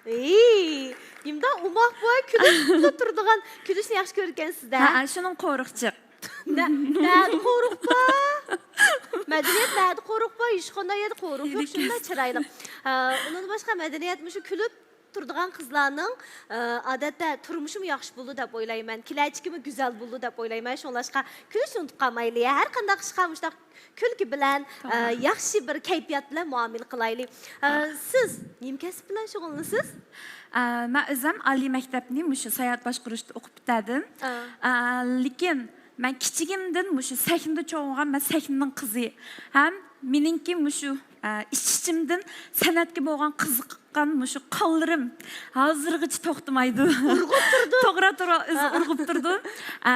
ئېي، نېمىنداق ئوماق بۇ، كۈلۈپلا تۇرىدىغان، كۈلۈشنى ياخشى كۆرىدىكەنسىز-دە. ھە، شۇنىڭ قورۇقچىق. نە-، نەدە قورۇق بار؟ مەدەنىيەت نەدە قورۇق بار؟ ھېچقانداق يەردە قورۇق يوق، شۇنداق چىرايلىق. ھە، ئۇنىڭدىن باشقا مەدەنىيەت مۇشۇ كۈلۈپ تۇرىدىغان قىزلارنىڭ، ئە، ئادەتتە تۇرمۇشىمۇ ياخشى بولىدۇ دەپ ئويلايمەن، كېلەچىكىمۇ گۈزەل بولىدۇ دەپ ئويلايمەن. شۇڭلاشقا كۈلۈشنى ئۇنتۇپ قالمايلى. ھەر قانداق ئىشقا مۇشۇنداق كۈلكە بىلەن، ئە، توغرا. ياخشى بىر كەيپىيات بىلەن مۇئامىلە قىلايلى. ئە، توغرا. سىز نېمە كەسىپ بىلەن شۇغۇللىنىسىز؟ ئە، مەن ئۆزۈم ئالىي مەكتەپنى مۇشۇ ساياھەت باشقۇرۇشتا ئوقۇپ پۈتتۈردۈم. ئا. ئە، لېكىن مەن كىچىكىمدىن مۇشۇ سەھنىدە چوڭ بولغان، مەن سەھنىنىڭ قىزى. ھەم مېنىڭكى مۇشۇ، ئە، ئىچ-ئىچىمدىن سەنئەتكە بولغان قىزىققان مۇشۇ قانلىرىم ھازىرغىچە توختىمايدۇ. ئۇرغۇپ تۇرىدۇ. توغرا، توغرا، ئۆزى ئا. ئۇرغۇپ تۇرىدۇ. ئە،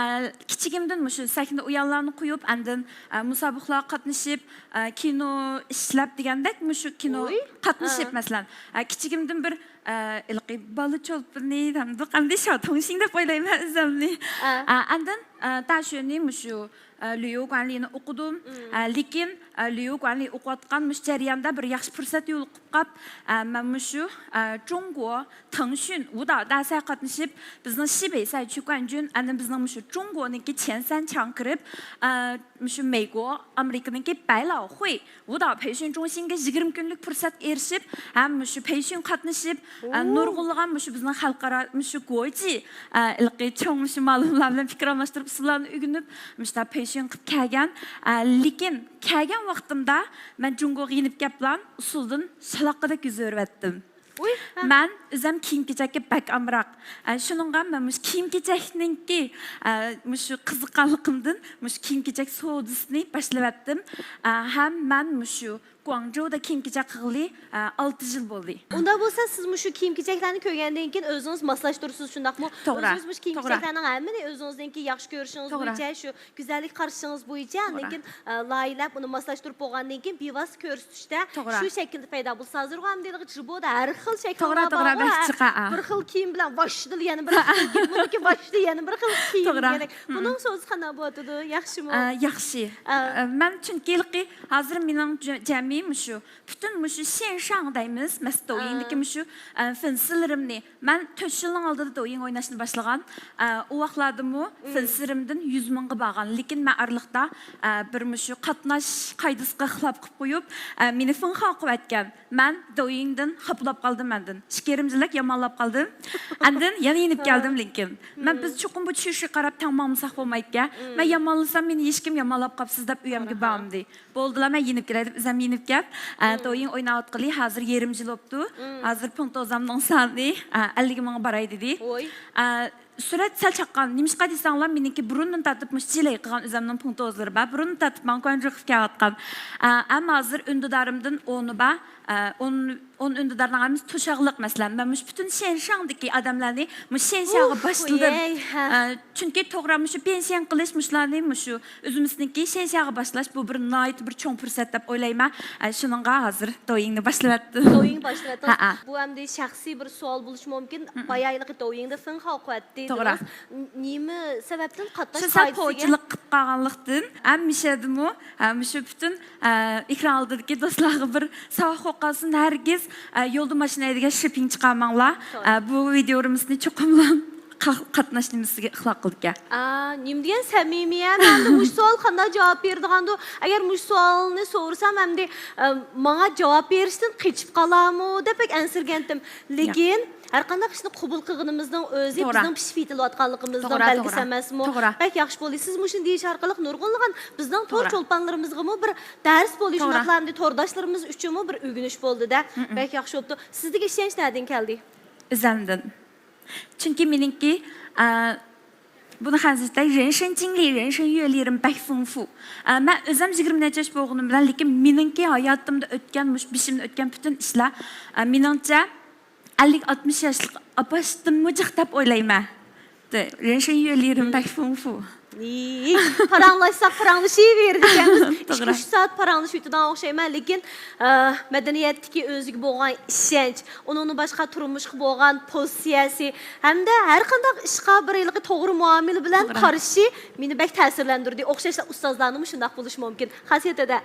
كىچىكىمدىن مۇشۇ سەھنىدە ئۇيانلارنى قويۇپ، ئاندىن، ئە، مۇسابىقىلەرگە قاتنىشىپ، ئە، كىنو ئىشلەپ دېگەندەك مۇشۇ كىنو ئۇي. قاتنىشىپ، ئا. مەسىلەن، ئە، كىچىكىمدىن بىر ئە، ھېلىقى بالا چولپىنى ھەمدۇ قانداق شاۋتۇڭشىڭ دەپ ئويلايمەن ئۆزۈمنى. ئا. ئە، ئاندىن، ئە، تاشۆنى مۇشۇ، ئە، ليۇگۇەنلىنى ئوقۇدۇم. ئە، لېكىن، ئە، ليۇگۇەنلى ئوقۇۋاتقان مۇشۇ جەرياندا بىر ياخشى پۇرسەت يولۇقۇپ قاپ، ئە، مەن مۇشۇ، ئە، جۇڭگو تېڭشۈن ۋۇداۋ دەرسلىكىگە قاتنىشىپ، بىزنىڭ شىبېي سەي چۈكۈەنجۈن، ئەنە بىزنىڭ مۇشۇ جۇڭگونىڭكى چيەنسەن چاڭ كىرىپ، ئە، مۇشۇ مەيگو، ئامېرىكىنىڭكى بەيلاۋخۇي ۋۇداۋ پەيشۇن جۇڭشىنگە يىگىرمە كۈنلۈك پۇرسەتكە ئېرىشىپ، ھەم مۇشۇ پەيشۇن قاتنىشىپ، ئە، ئۇ. نۇرغۇنلىغان مۇشۇ بىزنىڭ خەلقئارا مۇشۇ گوجى، ئە، ھېلىقى چوڭ مۇشۇ مالىملار بىلەن پىكىر ئالماشتۇرۇپ، ئۇسۇللارنى ئۆگىنىپ، مۇشۇنداق پەيشۇن قىلىپ كەلگەن. ئە، لېكىن كەلگەن ۋاقتىمدا مەن جۇڭگوغا يېنىپ كەپلا ئۇسسۇلدىن شالاققىدەك يۈز ئۆرۈۋەتتىم. ئۇي، ھە. مەن ئۆزۈم كىيىم-كېچەككە بەك ئامراق. ئە، شۇنىڭغا مەن مۇشۇ كىيىم-كېچەكنىڭكى، ئە، مۇشۇ قىزىققانلىقىمدىن مۇشۇ كىيىم-كېچەك سودىسىنى باشلىۋەتتىم. ئە، ھەم مەن مۇشۇ گۇاڭجۇدا كىيىم-كېچەك قىلغىلى، ئە، ئالتە يىل بولدى. ئۇنداق بولسا، سىز مۇشۇ كىيىم-كېچەكلەرنى كۆرگەندىن كېيىن ئۆزىڭىز ماسلاشتۇرىسىز، شۇنداقمۇ؟ توغرا، ئۆزىڭىز مۇشۇ توغرا. كىيىم-كېچەكلەرنىڭ ھەممىنى ئۆزىڭىزنىڭكى ياخشى كۆرۈشىڭىز توغرا. بويىچە، شۇ گۈزەللىك قارىشىڭىز بويىچە، توغرا. ئاندىن كېيىن، ئە، لايىھەلەپ، ئۇنى ماسلاشتۇرۇپ بولغاندىن كېيىن، بىۋاسىتە كۆرسىتىشتە توغرا. شۇ شەكىلدە پەيدا بولسا، ھازىرغۇ ئەمدى جىبودا ھەر خىل شەكىل توغرا، بار توغرا، بار. بەك جىقا، ئا. بىر خىل كىيىم بىلەن ۋاشتىل، يەنە بىر خىل كىيىم، بۇنىڭكى ۋاشتىل، يەنە بىر خىل كىيىم توغرا. كېرەك. مم. بۇنىڭ سودىسى قانداق بولۇۋاتىدۇ؟ ياخشىمۇ؟ ئا، ياخشى. ئا. ئا، مەن چۈنكى ھېلىقى ھازىر مېنىڭ جە-، جەمئىي مۇشۇ پۈتۈن مۇشۇ شيەنشاڭ دەيمىز، مەسىلەن، دوۋيىندىكى ئا. مۇشۇ، ئە، فېنسىلىرىمنى، مەن تۆت يىلنىڭ ئالدىدا دوۋيىڭ ئويناشنى باشلىغان. ئە، ئۇ ۋاقىتلاردىمۇ مم. فېنسىلىرىمدىن يۈز مىڭغا بارغان. لېكىن مەن ئارىلىقتا، ئە، بىر مۇشۇ قاتناش قائىدىسىغا خىلاپ قىلىپ قويۇپ، ئە، مېنى فېنخاۋ قىلىۋەتكەن. مەن دوۋيىڭدىن خاپىلاپ قالدىم ئاندىن. ئىككى يېرىم يىللىك يامانلاپ قالدىم. ئاندىن يەنە يېنىپ ھا. كەلدىم، لېكىن. مەن مم. بىز چوقۇم بۇ چۈشۈشكە قاراپ تەڭ ماڭمىساق بولمايدىكەن. مم. مەن يامانلىسام، مېنى ھېچكىم يامانلاپ قاپسىز دەپ ئۆيەمگە توغرا. بارمىدى. بولدىلا، مەن يېنىپ كېلەي دەپ، ئۆزۈم يېنىپ كەپ، ئە، مم. دوۋيىڭ ئويناۋاتقىلى ھازىر يېرىم يىل بوپتۇ. مم. ھازىر پېڭتوزامنىڭ سانى، ئە، ئەللىك مىڭغا باراي دېدى. ۋوي. ئە، سۈرئەت سەل چاققان. نېمىشقا دېسەڭلار، مېنىڭكى بۇرۇندىن تارتىپ مۇشۇ جىلەي قىلغان ئۆزۈمنىڭ پېڭتوزلىرى بار. بۇرۇندىن تارتىپ ماڭا كونجۇ قىلىپ كېلىۋاتقان. ئە، ئەمما ھازىر ئۈندىدارىمدىن ئونى بار. ئە، ئون ئون ئۈندىدارنىڭ ھەممىسى توشاغلىق، مەسىلەن. مەن مۇشۇ پۈتۈن شيەنشاڭدىكى ئادەملەرنى مۇشۇ شيەنشاڭغا ئۇھ، باشلىدىم. يەي، ھە. ئە، چۈنكى توغرا مۇشۇ پيەنشيەن قىلىش مۇشۇلارنى مۇشۇ ئۆزىمىزنىڭكى شيەنشاڭغا باشلاش، بۇ بىر ناھايىتى بىر چوڭ پۇرسەت دەپ ئويلايمەن. ئە، شۇنىڭغا ھازىر دوۋيىڭنى باشلىۋەتتىم. دوۋيىڭ باشلىۋەتتىڭىز. ھەئە. بۇ ئەمدى شەخسىي بىر سوئال بولۇشى مۇمكىن. مم. بايا ھېلىقى دوۋيىڭدا فېنخاۋ قىلىۋەتتى توغرا. دېدىڭىز. ن-، نېمە سەۋەبتىن قاتناش شۇ سەل قائىدىسىگە؟ پوچىلىق قىلىپ قالغانلىقتىن، ھەممىشەدىمۇ، ھە، مۇشۇ پۈتۈن ئە، ئېكران ئالدىدىكى دوستلارغا بىر ساۋاق بولۇپ قالسۇن، ھەرگىز، ئە، يولدا ماشىنا ھەيدىگەچ شېپىڭ چىقارماڭلار. توغرا. ئە، بۇ ۋىدېئو رېمىسنى چوقۇملا قا-، قاتناش نېمىسىگە ئىخلاق قىلىدىكەن. ئا، نېمە دېگەن سەمىمىي، ھە؟ مەن مۇشۇ سوئالغا قانداق جاۋاب بېرىدىغاندۇ؟ ئەگەر مۇشۇ سوئالنى سورىسام، ئەمدى، ئە، ماڭا جاۋاب بېرىشتىن قېچىپ قالارمۇ دەپ بەك ئەنسىرىگەنتىم. لېكىن، ھەر قانداق ئىشنى قوبۇل قىلغىنىمىزنىڭ ئۆزى توغرا. بىزنىڭ پىشىپ يېتىلىۋاتقانلىقىمىزنىڭ توغرا، بەلگىسى توغرا. ئەمەسمۇ؟ توغرا. بەك ياخشى بولدى. سىز مۇشۇنى دېيىش ئارقىلىق نۇرغۇنلىغان بىزنىڭ تور توغرا. چولپانلىرىمىزغىمۇ بىر دەرس بولدى، توغرا. شۇنداقلا ئەمدى تورداشلىرىمىز ئۈچۈنمۇ بىر ئۆگىنىش بولدى-دە. مم. بەك ياخشى بوپتۇ. سىزدىكى ئىشەنچ نەدىن كەلدى؟ ئۆزەمدىن. چۈنكى مېنىڭكى، ئە، بۇنى خەنزۇچە، 人生经历، 人生阅历 بەك فۇڭفۇ. ئە، مەن ئۆزۈم يىگىرمە نەچچە ياش بولغىنىم بىلەن، لېكىن مېنىڭكى ھاياتىمدا ئۆتكەن، مۇشۇ بېشىمدىن ئۆتكەن پۈتۈن ئىشلار، ئە، مېنىڭچە، ئەللىك، ئاتمىش ياشلىق ئاپاشتىنمۇ جىق دەپ ئويلايمەن. 对، 人生阅历 بەك فۇڭفۇ. ئى، پاراڭلاشساق پاراڭلىشىۋېرىدىكەنمىز. توغرا. ئىككى، ئۈچ سائەت پاراڭلىشىۋېتىدىغان ئوخشايمەن، لېكىن، ئە، مەدەنىيەتتىكى ئۆزىگە بولغان ئىشەنچ، ئۇنىڭدىن باشقا تۇرمۇشقا بولغان پوزىتسىيەسى ھەمدە ھەر قانداق ئىشقا بىر ھېلىقى توغرا مۇئامىلە بىلەن توغرا. قارىشى مېنى بەك تەسىرلەندۈردى. ئوخشاشلا ئۇستازلارنىمۇ شۇنداق بولۇشى مۇمكىن. خاسىيەت ھەدە.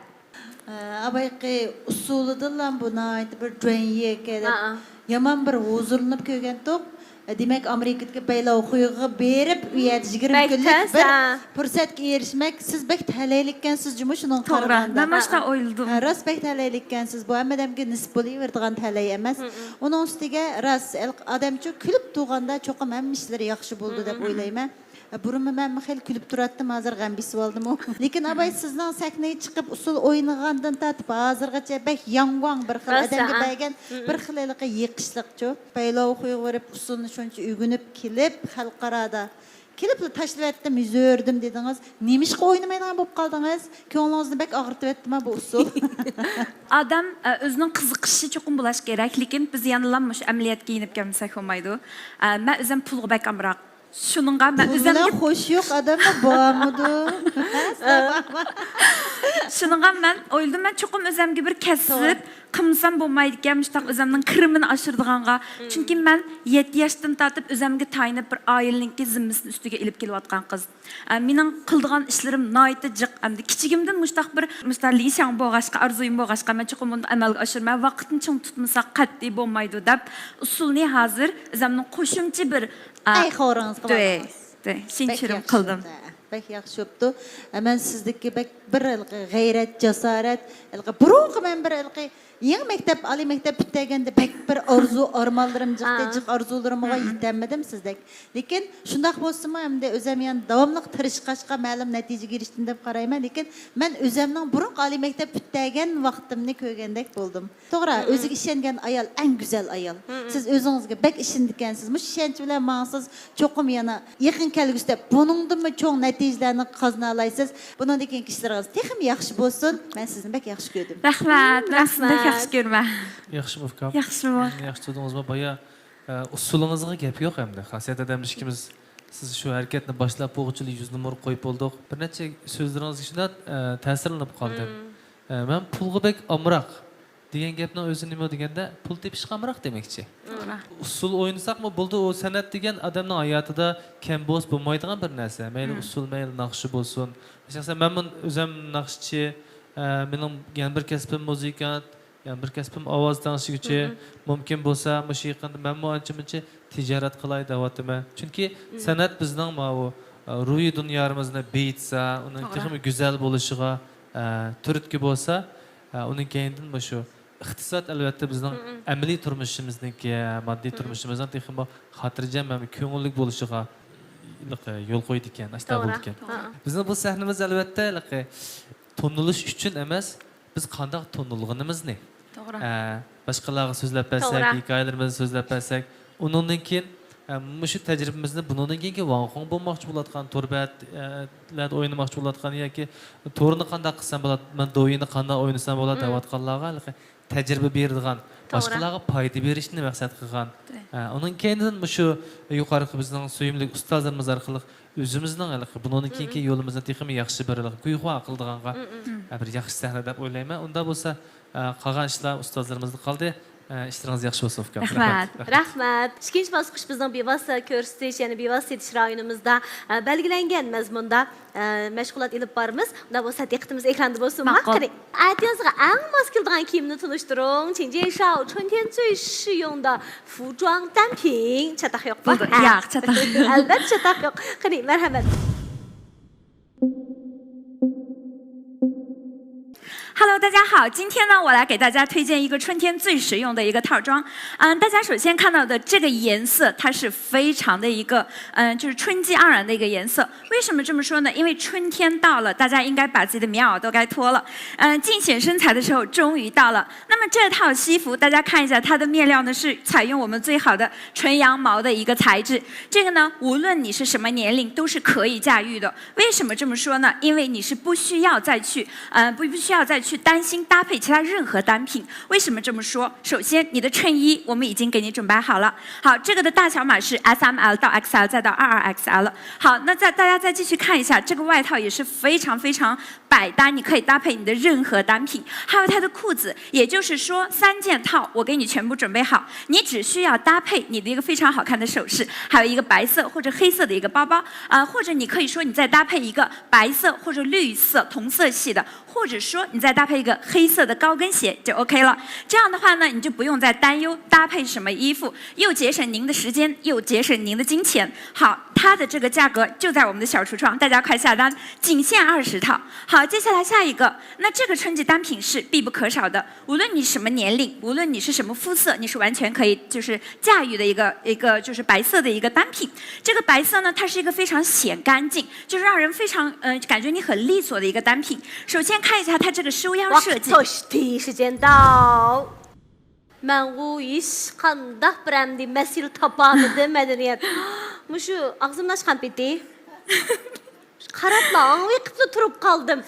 ئە، ئاۋايقى ئۇسسۇلىدىنلا بۇ ناھايىتى بىر جۈەنيېكە دەپ ھەئە. يامان بىر ھۇزۇرلىنىپ كۆرگەنتۇق. ئە، دېمەك، ئامېرىكىدىكى بەيلاۋخۇيغا بېرىپ، ئۇ يەردە يىگىرمە بەك كۈنلۈك تەس، بىر ھە. پۇرسەتكە ئېرىشمەك. سىز بەك تەلەيلىككەنسىز جۇمۇ شۇنىڭغا توغرا. قارىغاندا. مەن مانا شۇنداق ئويلىدىم. ھە، راست بەك تەلەيلىككەنسىز. بۇ ھەممە ئادەمگە نېسىپ بولۇۋېرىدىغان تەلەي ئەمەس. مم. ئۇنىڭ ئۈستىگە راست، ئادەمچۇ كۈلۈپ تۇرغاندا چوقۇم ھەممە ئىشلىرى ياخشى بولىدۇ دەپ مم. ئويلايمەن. بۇرۇنمۇ مەنمۇ خېلى كۈلۈپ تۇراتتىم، ھازىر غەم بېسىۋالدىمۇ. لېكىن ئاباي، سىزنىڭ سەھنىگە چىقىپ ئۇسسۇل ئوينىغاندىن تارتىپ ھازىرغىچە بەك ياڭگۇاڭ بىر خىل راست، ئادەمگە ھە. بەرگەن مم. بىر خىل ھېلىقى يېقىشلىقچۇ. بەيلاۋخۇيغا بېرىپ ئۇسسۇلنى شۇنچە ئۆگىنىپ كېلىپ، خەلقئارادا كېلىپلا تاشلىۋەتتىم، يۈزۈردۈم دېدىڭىز. نېمىشقا ئوينىمايدىغان بولۇپ قالدىڭىز؟ كۆڭلىڭىزنى بەك ئاغرىتىۋەتتىما بۇ ئۇسسۇل؟ ئادەم، ئە، ئۆزىنىڭ قىزىقىشى چوقۇم بولۇش كېرەك، لېكىن بىز يەنىلا مۇشۇ ئەمەلىيەتكە يېنىپ كەلمىسەك بولمايدۇ. ئە، مەن ئۆزۈم پۇلغا بەك ئامراق. شۇنىڭغا مەن پۇل ئۆزۈمگە بىلەن خوشى يوق ئادەممۇ بارمىدۇ؟ شۇنىڭغا مەن ئويلىدىم، مەن چوقۇم ئۆزۈمگە بىر كەسىپ توغرا. قىلمىسام بولمايدىكەن، مۇشۇنداق ئۆزۈمنىڭ كىرىمىنى ئاشۇرىدىغانغا. مم. چۈنكى مەن يەتتە ياشتىن تارتىپ ئۆزۈمگە تايىنىپ بىر ئائىلىنىڭكى زىممىسىنى ئۈستىگە ئېلىپ كېلىۋاتقان قىز. ئە، مېنىڭ قىلىدىغان ئىشلىرىم ناھايىتى جىق، ئەمدى كىچىكىمدىن مۇشۇنداق بىر، مۇشۇنداق لىشاڭ بولغاچقا، ئارزۇيۇم بولغاچقا، مەن چوقۇم بۇنى ئەمەلگە ئاشۇرىمەن، ۋاقىتنى چىڭ تۇتمىساق قەتئىي بولمايدۇ دەپ، ئۇسسۇلنى ھازىر ئۆزۈمنىڭ قوشۇمچە بىر، ئە، ئەي خورىڭىزغا دۇي، باغلاڭىز. دۇي، بەك شىنچىرىم ياخشى قىلدىم. بوپتۇ، بەك ياخشى بوپتۇ. ئە، مەن سىزدىكى بەك بىر ھېلىقى غەيرەت، جاسارەت، ھېلىقى بۇرۇنقى مەن بىر ھېلىقى يېڭى مەكتەپ، ئالىي مەكتەپ پۈتتۈرگەندە بەك بىر ئارزۇ، ئارمانلىرىم جىقتى، ئا. جىق ئارزۇلىرىمغا مم. يېتەلمىدىم سىزدەك. لېكىن شۇنداق بولسىمۇ، ئەمدى ئۆزۈم يەنە داۋاملىق تىرىشقاچقا مەلۇم نەتىجىگە ئېرىشتىم دەپ قارايمەن. لېكىن مەن ئۆزۈمنىڭ بۇرۇنقى ئالىي مەكتەپ پۈتتۈرگەن ۋاقتىمنى كۆرگەندەك بولدۇم. توغرا، مم. ئۆزىگە ئىشەنگەن ئايال ئەڭ گۈزەل ئايال. مم. سىز ئۆزىڭىزگە بەك ئىشىنىدىكەنسىز. مۇشۇ ئىشەنچ بىلەن ماڭسىز، چوقۇم يەنە يېقىن كەلگۈسىدە بۇنىڭدىنمۇ چوڭ نەتىجىلەرنى قازىنالايسىز. بۇنىڭدىن كېيىنكى ئىشلىرىڭىز تېخىمۇ ياخشى بولسۇن. مەن سىزنى بەك ياخشى كۆردۈم. رەھمەت، مەن سىزنى بەك رەھمەت. ياخشى كۆرىمەن. ياخشىمۇ ئۇكام؟ ياخشىمۇ. ياخشى تۇردىڭىزمۇ؟ بايا، ئە، ئۇسسۇلىڭىزغا گەپ يوق ئەمدى. خاسىيەت ھەدە ئىككىمىز سىز شۇ ھەرىكەتنى باشلاپ بولغۇچىلا يۈز نومۇر قويۇپ بولدۇق. بىر نەچچە سۆزلىرىڭىزگە شۇنداق، ئە، تەسىرلىنىپ قالدىم. مم. ئە، مەن پۇلغا بەك ئامراق دېگەن گەپنىڭ ئۆزى نېمە دېگەندە، پۇل تېپىشقا ئامراق دېمەكچى. توغرا. ئۇسسۇل ئوينىساقمۇ بولىدۇ، ئۇ سەنئەت دېگەن ئادەمنىڭ ھاياتىدا كەم بولسا بولمايدىغان بىر نەرسە. مەيلى مم. ئۇسسۇل، مەيلى ناخشا بولسۇن. شەخسەن مەنمۇ ئۆزۈم ناخشىچى، ئە، مېنىڭ يەنە بىر كەسپىم مۇزىكانت، يەنە بىر كەسپىم ئاۋاز تەڭشىگۈچى. مم. مۇمكىن بولسا مۇشۇ يېقىندا مەنمۇ ئانچە-مۇنچە تىجارەت قىلاي دەۋاتىمەن. چۈنكى مم. سەنئەت بىزنىڭ ماۋۇ، ئە، روھىي دۇنيامىزنى بېيىتسا، ئۇنىڭ توغرا. تېخىمۇ گۈزەل بولۇشىغا، ئە، تۈرتكە بولسا، ئە، ئۇنىڭ كەينىدىن مۇشۇ ئىقتىساد، ئەلۋەتتە، بىزنىڭ مم. ئەمەلىي تۇرمۇشىمىزنىڭكى، ماددىي مم. تۇرمۇشىمىزنىڭ تېخىمۇ خاتىرجەم ھەم كۆڭۈللۈك بولۇشىغا يول قويىدىكەن، ئاشۇنداق توغرا. بولىدىكەن. ھە. بىزنىڭ بۇ سەھنىمىز، ئەلۋەتتە، تونۇلۇش ئۈچۈن ئەمەس، بىز قانداق تونۇلغىنىمىزنى، توغرا. ئە، باشقىلارغا سۆزلەپ بەرسەك، توغرا. ھېكايىلىرىمىزنى سۆزلەپ بەرسەك، ئۇنىڭدىن كېيىن، ئە، مۇشۇ تەجرىبىمىزنى بۇنىڭدىن كېيىنكى ۋاڭخۇڭ بولماقچى بولۇۋاتقان، تور بەتلەردە ئوينىماقچى بولۇۋاتقان ياكى تورنى قانداق قىلسام بولاتتى، مەن دوۋيىنى قانداق ئوينىسام بولاتتى مم. دەۋاتقانلارغا ھېلىقى تەجرىبە بېرىدىغان، توغرا. باشقىلارغا پايدا بېرىشنى مەقسەت قىلغان. توغرا. ئە، ئۇنىڭ كەينىدىن مۇشۇ يۇقىرىقى بىزنىڭ سۆيۈملۈك ئۇستازلىرىمىز ئارقىلىق ئۆزىمىزنىڭ ھېلىقى بۇنىڭدىن كېيىنكى مم. يولىمىزنى تېخىمۇ ياخشى بىر ھېلىقى گۇيخۇا قىلىدىغانغا، مم. ئە، بىر ياخشى سەھنە دەپ ئويلايمەن. ئۇنداق بولسا، ئە، قالغان ئىشلار ئۇستازلىرىمىزدا قالدى. ئە، ئىشلىرىڭىز ياخشى بولسۇن، ئۇكام. رەھمەت. رەھمەت. رەھمەت. ئىككىنچى باسقۇچ بىزنىڭ بىۋاسىتە كۆرسىتىش، يەنى بىۋاسىتە سېتىش رايونىمىزدا، ئە، بەلگىلەنگەن مەزمۇندا، ئە، مەشغۇلات ئېلىپ بارىمىز. ئۇنداق بولسا دىققىتىمىز ئېكراندا بولسۇنما؟ ماقۇل. قېنى، ئەتىيازغا ئەڭ ماس كېلىدىغان كىيىمنى تونۇشتۇرۇڭ. 请介绍春天最适用的服装单品. چاتاق يوقمۇ؟ بولدى. ھە. ياق، چاتاق يوق. ئەلۋەتتە چاتاق يوق. قېنى، مەرھەمەت. Hello，大家好，今天呢，我来给大家推荐一个春天最实用的一个套装。嗯，大家首先看到的这个颜色，它是非常的一个，嗯，就是春季盎然的一个颜色。为什么这么说呢？因为春天到了，大家应该把自己的棉袄都该脱了。嗯，尽显身材的时候终于到了。那么这套西服，大家看一下，它的面料呢是采用我们最好的纯羊毛的一个材质。这个呢，无论你是什么年龄，都是可以驾驭的。为什么这么说呢？因为你是不需要再去，呃，不不需要再去担心搭配其他任何单品。为什么这么说？首先，你的衬衣我们已经给你准备好了。好，这个的大小码是 S M L 到 X L，再到二二 X L。好，那再大家再继续看一下，这个外套也是非常非常百搭，你可以搭配你的任何单品。还有它的裤子，也就是说三件套我给你全部准备好，你只需要搭配你的一个非常好看的首饰，还有一个白色或者黑色的一个包包，啊，或者你可以说你再搭配一个白色或者绿色同色系的，或者说你再搭配一个黑色的高跟鞋就 OK 了。这样的话呢，你就不用再担忧搭配什么衣服，又节省您的时间，又节省您的金钱。好，它的这个价格就在我们的小橱窗，大家快下单，仅限二十套。好，接下来下一个，那这个春季单品是必不可少的，无论你什么年龄，无论你是什么肤色，你是完全可以就是驾驭的一个一个就是白色的一个单品。这个白色呢，它是一个非常显干净，就是让人非常嗯、呃感觉你很利索的一个单品。首先看一下它这个收腰设计。 ۋاقىت توشتى، شىجەنداۋ. مەنغۇ ھېچقانداق بىر ئەمدى مەسىلە تاپالمىدىم، مەدەنىيەت. مۇشۇ ئاغزىمنى ئاچقان پېتى قاراپلا ئاڭۋېقىپلا تۇرۇپ قالدىم.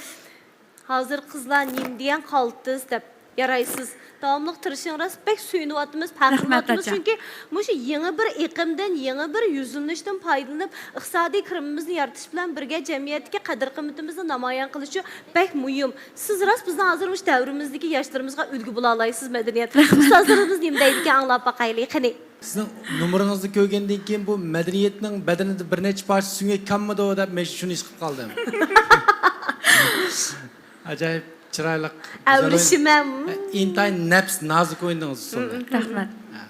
ھازىر قىزلار نېمە دېگەن قالتىس دەپ. يارايسىز. داۋاملىق تىرىشىڭ راست، بەك سۆيۈنۈۋاتىمىز، پەخىرلىنىۋاتىمىز. چۈنكى مۇشۇ يېڭى بىر ئېقىمدىن، يېڭى بىر يۈزلىنىشتىن پايدىلىنىپ، ئىقتىسادىي كىرىمىمىزنى يارىتىش بىلەن بىرگە جەمئىيەتتىكى قەدىر-قىممىتىمىزنى نامايان قىلىشى بەك مۇھىم. سىز راست بىزنىڭ ھازىر مۇشۇ دەۋرىمىزدىكى ياشلىرىمىزغا ئۈلگە بولالايسىز، مەدەنىيەت. ئۇستازلىرىمىز نېمە دەيدىكەن، ئاڭلاپ باقايلى، قېنى. سىزنىڭ نومۇرىڭىزنى كۆرگەندىن كېيىن بۇ مەدەنىيەتنىڭ بەدىنىدە بىر نەچچە پارچە سۆڭەك كەممىدۇ دەپ، مەن شۇنى ھېس قىلىپ قالدىم. ئاجايىپ چىرايلىق، ئەۋلىشىمەن. ئىنتايىن نەپىس، نازۇك ئوينىدىڭىز ئۇسسۇلنى. رەھمەت. ھە.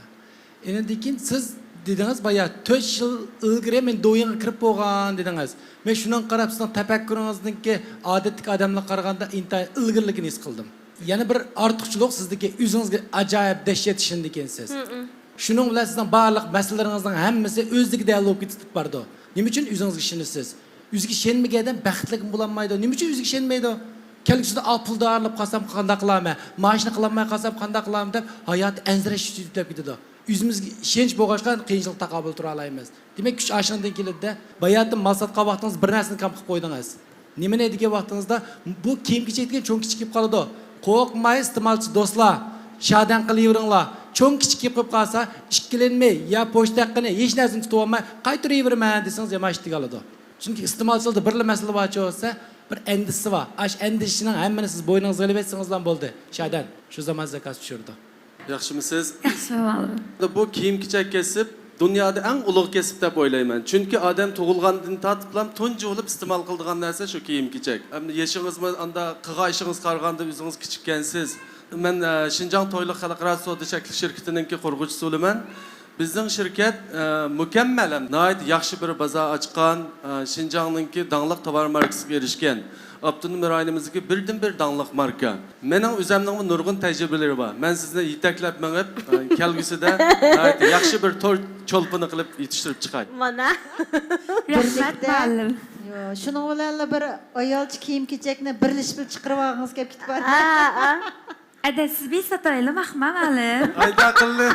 ئېنىڭدىن كېيىن سىز دېدىڭىز، بايا تۆت يىل ئىلگىرى مەن دويىنغا كىرىپ بولغان دېدىڭىز. مەن شۇنىڭغا قاراپ، سىزنىڭ تەپەككۇرىڭىزنىڭكى ئادەتتىكى ئادەملەرگە قارىغاندا ئىنتايىن ئىلگىرىلىكىنى ھېس قىلدىم. يەنە بىر ئارتۇقچىلىق، سىزدىكى ئۆزىڭىزگە ئاجايىپ دەھشەت ئىشىنىدىكەنسىز. شۇنىڭ بىلەن سىزنىڭ بارلىق مەسىلىلىرىڭىزنىڭ ھەممىسى ئۆزلۈكىدە ھەل بولۇپ كېتىپ بارىدۇ. نېمە ئۈچۈن ئۆزىڭىزگە ئىشىنىسىز؟ ئۆزىگە ئىشەنمىگەن ئادەم بەختلىكمۇ بولالمايدۇ. نېمە ئۈچۈن ئۆزىگە ئىشەنمەيدۇ؟ كەلگۈسىدە ئا، پۇلدار بولۇپ قالسام قانداق قىلارمەن؟ مائاشنى قىلالماي قالسام قانداق قىلارمەن دەپ ھاياتى ئەنسىرەش ئىچىدە ئۆتۈپ كېتىدۇ. ئۆزىمىزگە ئىشەنچ بولغاچقا قىيىنچىلىققا تاقابىل تۇرالايمىز. دېمەك، كۈچ ئاشۇنىڭدىن كېلىدۇ-دە. باياتىن مال ساتقان ۋاقتىڭىز بىر نەرسىنى كەم قىلىپ قويدىڭىز. نېمىنى دېگەن ۋاقتىڭىزدا، بۇ كىيىم-كېچەك دېگەن چوڭ-كىچىك كېلىپ قالىدۇ. قورقماي، ئىستېمالچى دوستلار، شادەن قىلىۋېرىڭلار. چوڭ-كىچىك كېلىپ قالسا، ئىككىلەنمەي يا پوچتا ھەققىنى، ھېچ نەرسىنى تۇتۇۋالماي قايتۇرۇۋېرىمەن دېسىڭىز، يامان ئىش تېگىلىدۇ. چۈنكى ئىستېمالچىلىقتا بىرلا مەسىلە بارچۇ بولسا، بىر ئەندىشىسى بار. ئاش ئەندىشىنىڭ ھەممىنى سىز بوينىڭىزغا ئېلىۋەتسىڭىزلا بولدى. شادەن، شۇ زامان زاكاز چۈشۈرىدۇ. ياخشىمۇسىز؟ ياخشى، مەلۇم. بۇ كىيىم-كېچەك كەسىپ دۇنيادا ئەڭ ئۇلۇغ كەسىپ دەپ ئويلايمەن. چۈنكى ئادەم تۇغۇلغاندىن تارتىپلا تۇنجى بولۇپ ئىستېمال قىلىدىغان نەرسە شۇ كىيىم-كېچەك. ئەمدى يېشىڭىزمۇ ئاندا قىلغان ئىشىڭىزغا قارىغاندا ئۆزىڭىز كىچىككەنسىز. مەن، ئە، شىنجاڭ تويلۇق خەلقئارا سودا چەكلىك شىركىتىنىڭكى قۇرغۇچى ئۇسۇلىمەن. بىزنىڭ شىركەت، ئە، مۇكەممەل ھەم ناھايىتى ياخشى بىر بازار ئاچقان، ئە، شىنجاڭنىڭكى داڭلىق تاۋار ماركىسىغا ئېرىشكەن، ئاپتونوم رايونىمىزدىكى بىردىنبىر داڭلىق ماركا. مېنىڭ ئۆزەمنىڭمۇ نۇرغۇن تەجرىبىلىرى بار. مەن سىزنى يېتەكلەپ مېڭىپ، ئە، كەلگۈسىدە ناھايىتى ياخشى بىر تور چولپىنى قىلىپ يېتىشتۈرۈپ چىقاي. مانا. رەھمەت، مۇئەللىم. يو، شۇنىڭ بىلەنلا بىر ئايالچە كىيىم-كېچەكنى بىرلىشىپ چىقىرىۋالغىڭىز كەپ كېتىپ بار. ھە، ھە. ئەدەپسىز بىر ساتايلى ماخما مالىم. ئايدا قىللى.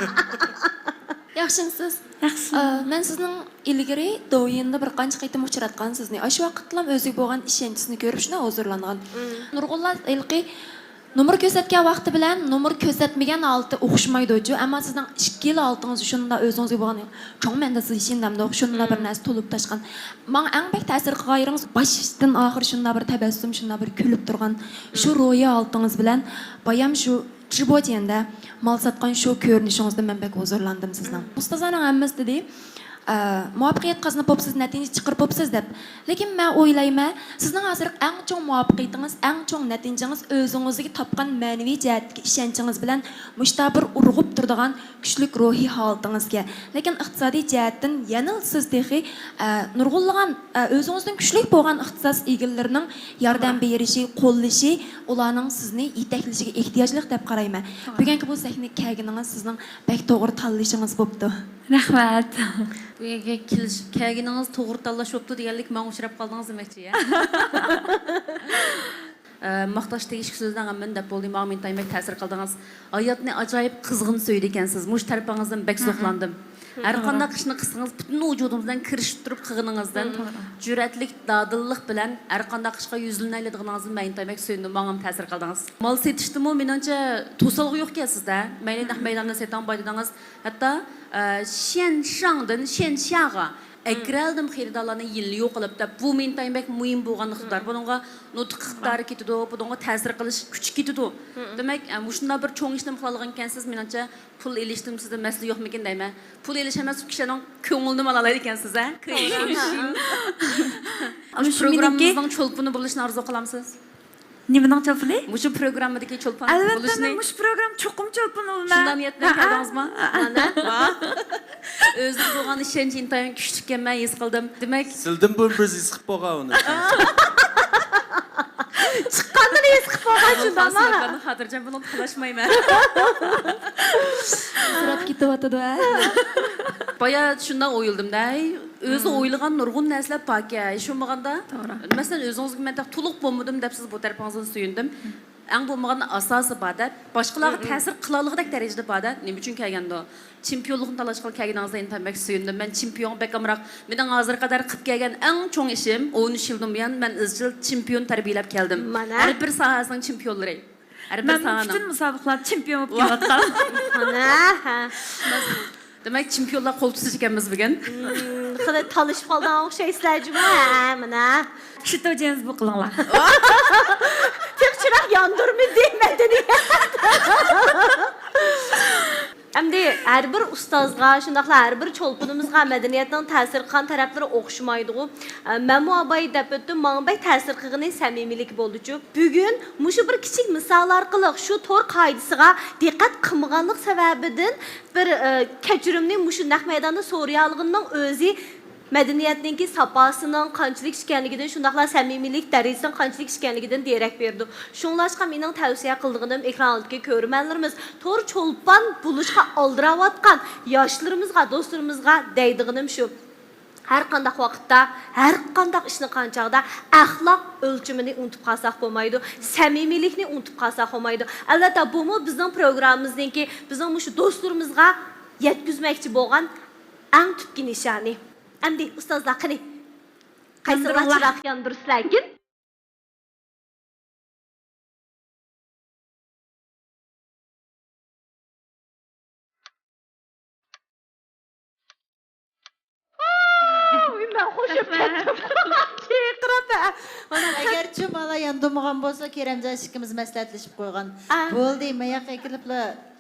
ياخشىمۇسىز؟ ياخشى. ئا، مەن سىزنىڭ ئىلگىرى دوۋيىندا بىر قانچە قېتىم ئۇچراتقان سىزنى. ئاشۇ ۋاقىتتىلا ئۆزىگە بولغان ئىشەنچىسىنى كۆرۈپ شۇنداق ھۇزۇرلانغان. مم. نۇرغۇنلار ھېلىقى نومۇر كۆرسەتكەن ۋاقتى بىلەن نومۇر كۆرسەتمىگەن ھالىتى ئوخشىمايدۇچۇ، ئەمما سىزنىڭ ئىككىلا ھالىتىڭىز شۇنداق ئۆزىڭىزگە بولغان چوڭ مەندە سىز ئىشىنىدۇ، شۇنداق بىر مم. نەرسە تولۇپ تاشقان. ماڭا ئەڭ بەك تەسىر قىلغان يېرىڭىز باشتىن ئاخىر شۇنداق بىر تەبەسسۇم، شۇنداق بىر كۈلۈپ تۇرغان شۇ مم. روھىي ھالىتىڭىز بىلەن بايام شۇ جىبوتيەندە مال ساتقان شۇ كۆرۈنۈشىڭىزدىن مەن بەك ھۇزۇرلاندىم سىزنىڭ. مم. ئۇستازلارنىڭ ھەممىسى دېدى، ئە، مۇۋەپپەقىيەت قازىنىپ بوپسىز، نەتىجە چىقىرىپ بوپسىز دەپ. لېكىن مەن ئويلايمەن، سىزنىڭ ھازىرقى ئەڭ چوڭ مۇۋەپپەقىيىتىڭىز، ئەڭ چوڭ نەتىجىڭىز ئۆزىڭىزگە تاپقان مەنىۋى جەھەتتىكى ئىشەنچىڭىز بىلەن مۇشۇنداق بىر ئۇرغۇپ تۇرىدىغان كۈچلۈك روھىي ھالىتىڭىزگە. لېكىن ئىقتىسادىي جەھەتتىن يەنىلا سىز تېخى، ئە، نۇرغۇنلىغان، ئە، ئۆزىڭىزدىن كۈچلۈك بولغان ئىختىساس ئىگىلىرىنىڭ ياردەم بېرىشى، قوللىشى، ئۇلارنىڭ سىزنى يېتەكلىشىگە ئېھتىياجلىق دەپ قارايمەن. توغرا. بۈگۈنكى بۇ سەھنىگە كەلگىنىڭىز سىزنىڭ بەك توغرا تاللىشىڭىز بوپتۇ. رەھمەت. بۇ يەرگە كېلىش، كەلگىنىڭىز توغرا تاللاش بوپتۇ دېگەنلىك ماڭا ئۇچراپ قالدىڭىز دېمەكچى، يا؟ ئە، ماختاش تېگىشلىك سۆزلەرنىڭ ھەممىنى دەپ بولدى. ماڭا ئىنتايىن بەك تەسىر قىلدىڭىز. ھاياتنى ئاجايىپ قىزغىن سۆيىدىكەنسىز. مۇشۇ تەرىپىڭىزدىن بەك زوقلاندىم. ھەر قانداق ئىشنى قىلسىڭىز، پۈتۈن ۋۇجۇدىڭىز بىلەن كىرىشىپ تۇرۇپ قىلغىنىڭىزدىن، جۈرئەتلىك، دادىللىق بىلەن ھەر قانداق ئىشقا يۈزلىنەيلى دېگىنىڭىزدىن مەن ئىنتايىن بەك سۆيۈندۈم، ماڭىمۇ تەسىر قىلدىڭىز. مال سېتىشتىمۇ مېنىڭچە توسالغۇ يوقكەن سىزدە. مەيلى نەق مەيداندا سېتىڭ باي دېدىڭىز. ھەتتا، ئە، شيەنشاڭدىن شيەنشياغا ئەكىرەلدىم خېرىدارلارنى يىلنى يوقىلىپ دەپ، بۇ مېنى ئىنتايىن بەك مۇھىم بولغان ئىقتىدار. بۇنىڭغا نۇتۇق ئىقتىدارى كېتىدۇ، بۇنىڭغا تەسىر قىلىش كۈچى كېتىدۇ. دېمەك، ئە، مۇشۇنداق بىر چوڭ ئىشنىمۇ قىلالىغان ئىكەنسىز، مېنىڭچە پۇل ئېلىشتىمۇ سىزدە مەسىلە يوقمىكىن دەيمەن. پۇل ئېلىش ئەمەس، كىشىنىڭ كۆڭلىنىمۇ ئالالايدىكەنسىز، ھە؟ مۇشۇ پروگراممىمىزنىڭ چولپىنى بولۇشىنى ئارزۇ قىلامسىز؟ نېمىنىڭ چولپىنى؟ مۇشۇ پروگراممىدىكى چولپان بولۇشنى. ئەلۋەتتە، مەن مۇشۇ پروگرامما چوقۇم چولپان بولىمەن. شۇنداق نىيەت بىلەن كەلدىڭىزمۇ؟ مانا. ۋاھ. ئۆزىگە بولغان ئىشەنچ ئىنتايىن كۈچلۈككەن، مەن ھېس قىلدىم. دېمەك، سىلدىن بۇرۇن بىز ھېس قىلىپ بولغان ئۇنى. چىققاندىن ھېس قىلىپ بولغان شۇنداقمۇ؟ خاتىرجەم بولۇڭ، تالاشمايمەن. سوراپ كېتىۋاتىدۇ، ھە؟ بايا شۇنداق ئويلىدىم-دە. ئۆزى ئويلىغان نۇرغۇن نەرسىلەر باركەن، شۇ بولغاندا، توغرا. مەسىلەن، ئۆزىڭىزگە مەن تېخى تولۇق بولمىدىم دەپ سىز بۇ تەرىپىڭىزدىن سۆيۈندۈم. ئەڭ بولمىغاندا ئاساسى بار دەپ، باشقىلارغا تەسىر قىلالىغۇدەك دەرىجىدە بار دەپ، نېمە ئۈچۈن كەلگەندۇ؟ چېمپىيونلۇقنى تالاشقىلى كەلگىنىڭىزدە ئىنتايىن بەك سۆيۈندۈم. مەن چېمپىيونغا بەك ئامراق. مېنىڭ ھازىرغا قەدەر قىلىپ كەلگەن ئەڭ چوڭ ئىشىم، ئون ئۈچ يىلدىن بۇيان مەن ئىزچىل چېمپىيون تەربىيەلەپ كەلدىم. مانا. ھەر بىر ساھەسىنىڭ چېمپىيونلىرى. ھەر بىر ساھەنىڭ. مەن پۈتۈن مۇسابىقىلەردە چېمپىيون بولۇپ كېلىۋاتقان. مانا، ھە. دېمەك، چېمپىيونلار قول تۇتۇش ئىكەنمىز بۈگۈن. خېلى تالىشىپ قالىدىغان ئوخشايسىلەر جۇمۇ، ھە، مانا. شىتو جېنز بۇ قىلىڭلار. تېخى چىراغ ياندۇرمىدى، مەدەنىيەت. ئەمدى ھەر بىر ئۇستازغا، شۇنداقلا ھەر بىر چولپىنىمىزغا مەدەنىيەتنىڭ تەسىر قىلغان تەرەپلىرى ئوخشىمايدىغۇ. ئە، مەنمۇ ئاباي دەپ ئۆتتۈم، ماڭا بەك تەسىر قىلغىنى سەمىمىيلىكى بولدىچۇ. بۈگۈن مۇشۇ بىر كىچىك مىسال ئارقىلىق شۇ تور قائىدىسىغا دىققەت قىلمىغانلىق سەۋەبىدىن بىر، ئە، كەچۈرۈمنى مۇشۇ نەق مەيداندا سورىيالىغىنىنىڭ ئۆزى مەدەنىيەتنىڭكى ساپاسىنىڭ قانچىلىك ئىكەنلىكىدىن، شۇنداقلا سەمىمىيلىك دەرىجىسىنىڭ قانچىلىك ئىكەنلىكىدىن دېرەك بېرىدۇ. شۇڭلاشقا مېنىڭ تەۋسىيە قىلىدىغىنىم، ئېكران ئالدىدىكى كۆرۈرمەنلىرىمىز، تور چولپان بولۇشقا ئالدىراۋاتقان ياشلىرىمىزغا، دوستلىرىمىزغا دەيدىغىنىم شۇ. ھەر قانداق ۋاقىتتا، ھەر قانداق ئىشنى قىلغان چاغدا ئەخلاق ئۆلچىمىنى ئۇنتۇپ قالساق بولمايدۇ، سەمىمىيلىكنى ئۇنتۇپ قالساق بولمايدۇ. ئەلۋەتتە، بۇمۇ بىزنىڭ پروگراممىمىزنىڭكى، بىزنىڭ مۇشۇ دوستلىرىمىزغا يەتكۈزمەكچى بولغان ئەڭ تۈپكى نىشانى. ئەمدى ئۇستازلار، قېنى، قايسىڭلار ياندۇرۇڭلار. چىراغ ياندۇرىسىلەركىن؟ مەن خوشۇپ كەتتىم. چىرقىراپ. مانا، ئەگەرچۇ مانا ياندۇرمىغان بولسا، كېرەمجان ئىككىمىز مەسلىھەتلىشىپ قويغان. ئا. بولدى، ماياق ئەكېلىپلا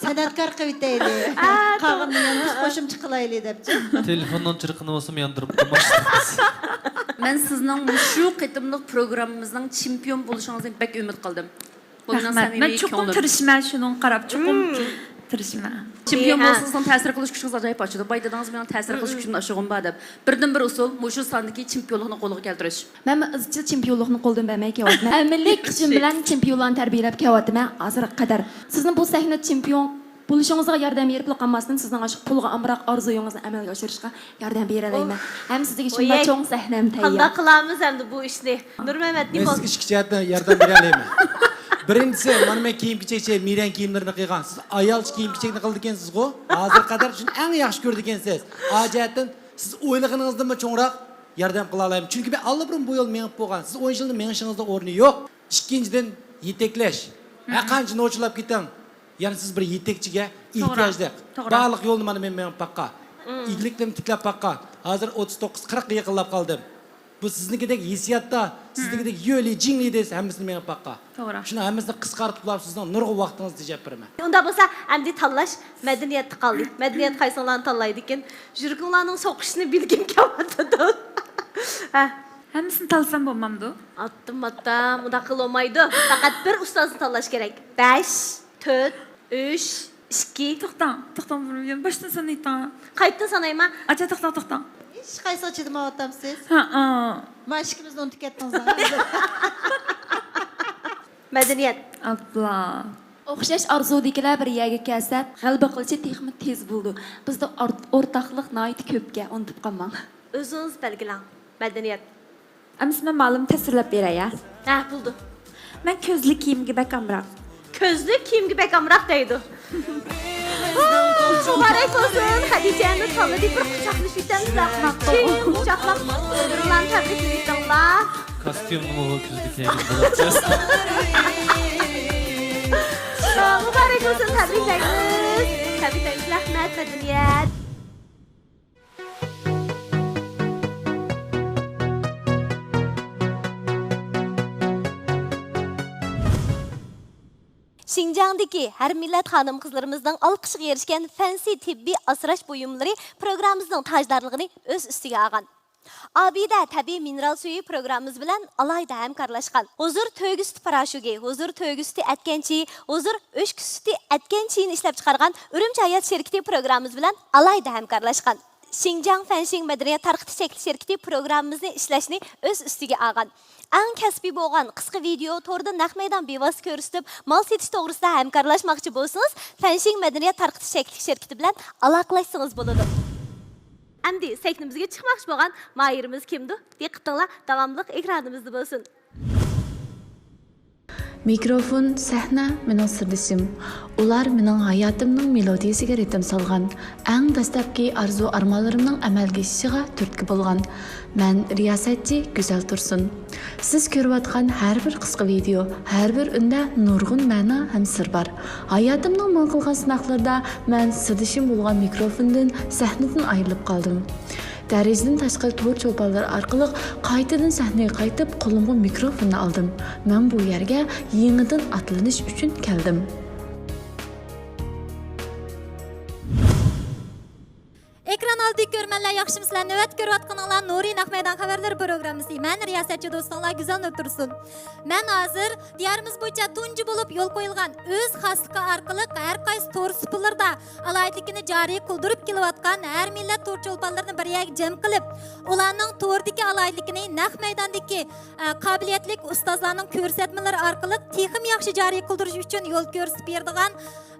سەنئەتكار قىلىۋېتەيلى. ئا، قالغىنىنى ياندۇرۇپ قوشۇمچە قىلايلى دەپچۇ. تېلېفوننىڭ چىرقىنى بولسىمۇ ياندۇرۇپ قويماقچى. مەن سىزنىڭ مۇشۇ قېتىملىق پروگراممىمىزنىڭ چېمپىيون بولۇشىڭىزنى بەك ئۈمىد قىلدىم. بۇ مېنىڭ رەھمەت. مەن سەمىمىي چوقۇم كۆڭلۈم. تىرىشىمەن، شۇنىڭغا قاراپ چوقۇم تىرىشىمەن. چېمپىيون بولسا، سىزنىڭ تەسىر قىلىش كۈچىڭىز ئاجايىپ ئاشىدۇ. باي دېدىڭىز، مېنىڭ تەسىر قىلىش كۈچۈمدىن ئاشىدىغۇم بار دەپ. بىردىنبىر ئۇسۇل، مۇشۇ ساندىكى چېمپىيونلۇقنى قولغا كەلتۈرۈش. مەنمۇ ئىزچىل چېمپىيونلۇقنى قولدىن بەرمەي كېلىۋاتىمەن. ئەمەلىي كۈچۈم بىلەن چېمپىيونلارنى تەربىيەلەپ كېلىۋاتىمەن ھازىرغا قەدەر. سىزنىڭ بۇ سەھنىدە چېمپىيون بولۇشىڭىزغا ياردەم بېرىپلا قالماستىن، سىزنىڭ ئاشۇ پۇلغا ئامراق ئارزۇيىڭىزنى ئەمەلگە ئاشۇرۇشقا ياردەم بېرەلەيمەن. ھەم سىزگە شۇنداق چوڭ سەھنەم تەييار. قانداق قىلارمىز ئەمدى بۇ ئىشنى؟ نۇرمەمەت، نېمە بولدى؟ مەن سىزگە ئىككى جەھەتتىن ياردەم بېرەلەيمەن. بىرىنچىسى، مانا مەن كىيىم-كېچەك، مىرەن كىيىملىرىنى قىلغان. سىز ئايالچە كىيىم-كېچەكنى قىلىدىكەنسىزغۇ؟ ھازىرغا قەدەر شۇنى ئەڭ ياخشى كۆرىدىكەنسىز. ئا جەھەتتىن سىز ئويلىغىنىڭىزدىنمۇ چوڭراق ياردەم قىلالايمەن. چۈنكى مەن ئاللىبۇرۇن بۇ يول مېڭىپ بولغان. سىز ئون يىلدا مېڭىشىڭىزدا ئورنى يوق. ئىككىنچىدىن، يېتەكلەش. ھەر قانچە نوچىلاپ كېتىڭ، يەنە سىز بىر يېتەكچىگە ئېھتىياجلىق. توغرا. بارلىق يولنى مانا مەن مېڭىپ باققان. ئىگىلىكلىرىمنى تىكلەپ باققان. ھازىر ئوتتۇز توققۇز، قىرىققا يېقىنلاپ قالدىم. بۇ سىزنىڭكىدەك ھېسسىياتتا، سىزنىڭكىدەك يۆلى، جىڭلى دەيسىز، ھەممىسىنى مېڭىپ باققا. توغرا. شۇنىڭ ھەممىسىنى قىسقارتىپلا سىزنىڭ نۇرغۇن ۋاقتىڭىزنى تېجەپ بېرىمەن. ئۇنداق بولسا ئەمدى تاللاش مەدەنىيەتتە قالدى. مەدەنىيەت قايسىڭلارنى تاللايدىكىن؟ يۈرىكىڭلارنىڭ سوقۇشىنى بىلگۈم كېلىۋاتىدۇ. ھە. ھەممىسىنى تاللىسام بولمامدۇ؟ ئاتتىم، ئاتتىم، ئۇنداق قىلالمايدۇ. پەقەت بىر ئۇستازنى تاللاش كېرەك. بەش، تۆت، ئۈچ، ئىككى. توختاڭ، توختاڭ، بىر يەنە باشتىن سانايتتىڭ. قايتىدىن سانايمەن. ئاچا، توختاڭ، توختاڭ. ھېچقايسىغا چىدىمايۋاتامسىز؟ ھەئە. مانا ئىككىمىزنى ئۇنتۇپ كەتتىڭىز. مەدەنىيەت. ئابلا. ئوخشاش ئارزۇدىكىلەر بىر يەرگە كەلسە، غەلىبە قىلىشى تېخىمۇ تېز بولىدۇ. بىزدە ئارت-، ئورتاقلىق ناھايىتى كۆپكەن، ئۇنتۇپ قالماڭ. ئۆزىڭىز بەلگىلەڭ. مەدەنىيەت. ئەمىسە مەن مەلۇم تەسۋىرلەپ بېرەي، ھە؟ ھە، بولىدۇ. مەن كۆزلۈك كىيىمگە بەك ئامراق. كۆزلۈك كىيىمگە بەك ئامراق دەيدۇ. مۇبارەك بولسۇن، خەدىچە ئەمدى تاللىدى، بىر قۇچاقلىشىپ ئۆتەمسىلەر؟ ماقۇل. چىڭ قۇچاقلاپ بىر-بىرىڭلارنى تەبرىكلىۋېتىڭلار. كاستيۇمنىمۇ كۆزلۈك كىيگىلى بولىدۇ. مۇبارەك بولسۇن، تەبرىكلەيمىز. تەبرىكلەيمىز، رەھمەت، مەدەنىيەت. شىنجاڭدىكى ھەر مىللەت خانىم-قىزلىرىمىزنىڭ ئالقىشىغا ئېرىشكەن فەنسى تېببىي ئاسراش بۇيۇملىرى پروگراممىمىزنىڭ تاجدارلىقىنى ئۆز ئۈستىگە ئالغان. ئابىدە تەبىئىي مىنېرال سۈيى پروگراممىمىز بىلەن ئالاھىدە ھەمكارلاشقان. ھۇزۇر تۆگە سۈتى پاراشوكى، ھۇزۇر تۆگە سۈتى ئەتكەن چېيى، ھۇزۇر ئۆچكە سۈتى ئەتكەن چېيىنى ئىشلەپچىقارغان ئۈرۈمچى ھايات شىركىتى پروگراممىمىز بىلەن ئالاھىدە ھەمكارلاشقان. شىنجاڭ فەنشىڭ مەدەنىيەت تارقىتىش چەكلىك شىركىتى پروگراممىمىزنى ئىشلەشنى ئۆز ئۈستىگە ئالغان. ئەڭ كەسپىي بولغان قىسقا ۋىدېئو توردا نەق مەيدان بىۋاسىتە كۆرسىتىپ، مال سېتىش توغرىسىدا ھەمكارلاشماقچى بولسىڭىز، فەنشىڭ مەدەنىيەت تارقىتىش چەكلىك شىركىتى بىلەن ئالاقىلەشسىڭىز بولىدۇ. ئەمدى سەھنىمىزگە چىقماقچى بولغان ماھىرىمىز كىمدۇ؟ دىققىتىڭلار داۋاملىق ئېكرانىمىزدا بولسۇن. مىكروفون، سەھنە مېنىڭ سىردىشىم. ئۇلار مېنىڭ ھاياتىمنىڭ مېلودىيىسىگە رىتىم سالغان، ئەڭ دەسلەپكى ئارزۇ-ئارمانلىرىمنىڭ ئەمەلگە ئېشىشىغا تۈرتكە بولغان. مەن رىياسەتچى گۈزەل تۇرسۇن. سىز كۆرۈۋاتقان ھەر بىر قىسقا ۋىدېئو، ھەر بىر ئۈندە نۇرغۇن مەنا ھەم سىر بار. ھاياتىمنىڭ ماڭا قىلغان سىناقلىرىدا مەن سىردىشىم بولغان مىكروفوندىن، سەھنىدىن ئايرىلىپ قالدىم. دەرىجىدىن تاشقىرى تور چولپانلىرى ئارقىلىق قايتىدىن سەھنىگە قايتىپ، قولۇمغا مىكروفوننى ئالدىم. مەن بۇ يەرگە يېڭىدىن ئاتلىنىش ئۈچۈن كەلدىم. ئېكران ئالدىدىكى كۆرۈرمەنلەر، ياخشىمۇسىلەر؟ نۆۋەتتە كۆرۈۋاتقىنىڭلار نۇرى نەق مەيدان خەۋەرلىرى پروگراممىسى. مەن رىياسەتچى دوستۇڭلار گۈزەل نۇر تۇرسۇن. مەن ھازىر دىيارىمىز بويىچە تۇنجى بولۇپ يول قويۇلغان ئۆز خاسلىقى ئارقىلىق ھەر قايسى تور سۇپىلىرىدا ئالاھىدىلىكىنى جارى قىلدۇرۇپ كېلىۋاتقان ھەر مىللەت تور چولپانلىرىنى بىر يەرگە جەم قىلىپ، ئۇلارنىڭ توردىكى ئالاھىدىلىكىنى نەق مەيداندىكى، ئە، قابىلىيەتلىك ئۇستازلارنىڭ كۆرسەتمىلىرى ئارقىلىق تېخىمۇ ياخشى جارى قىلدۇرۇش ئۈچۈن يول كۆرسىتىپ بېرىدىغان،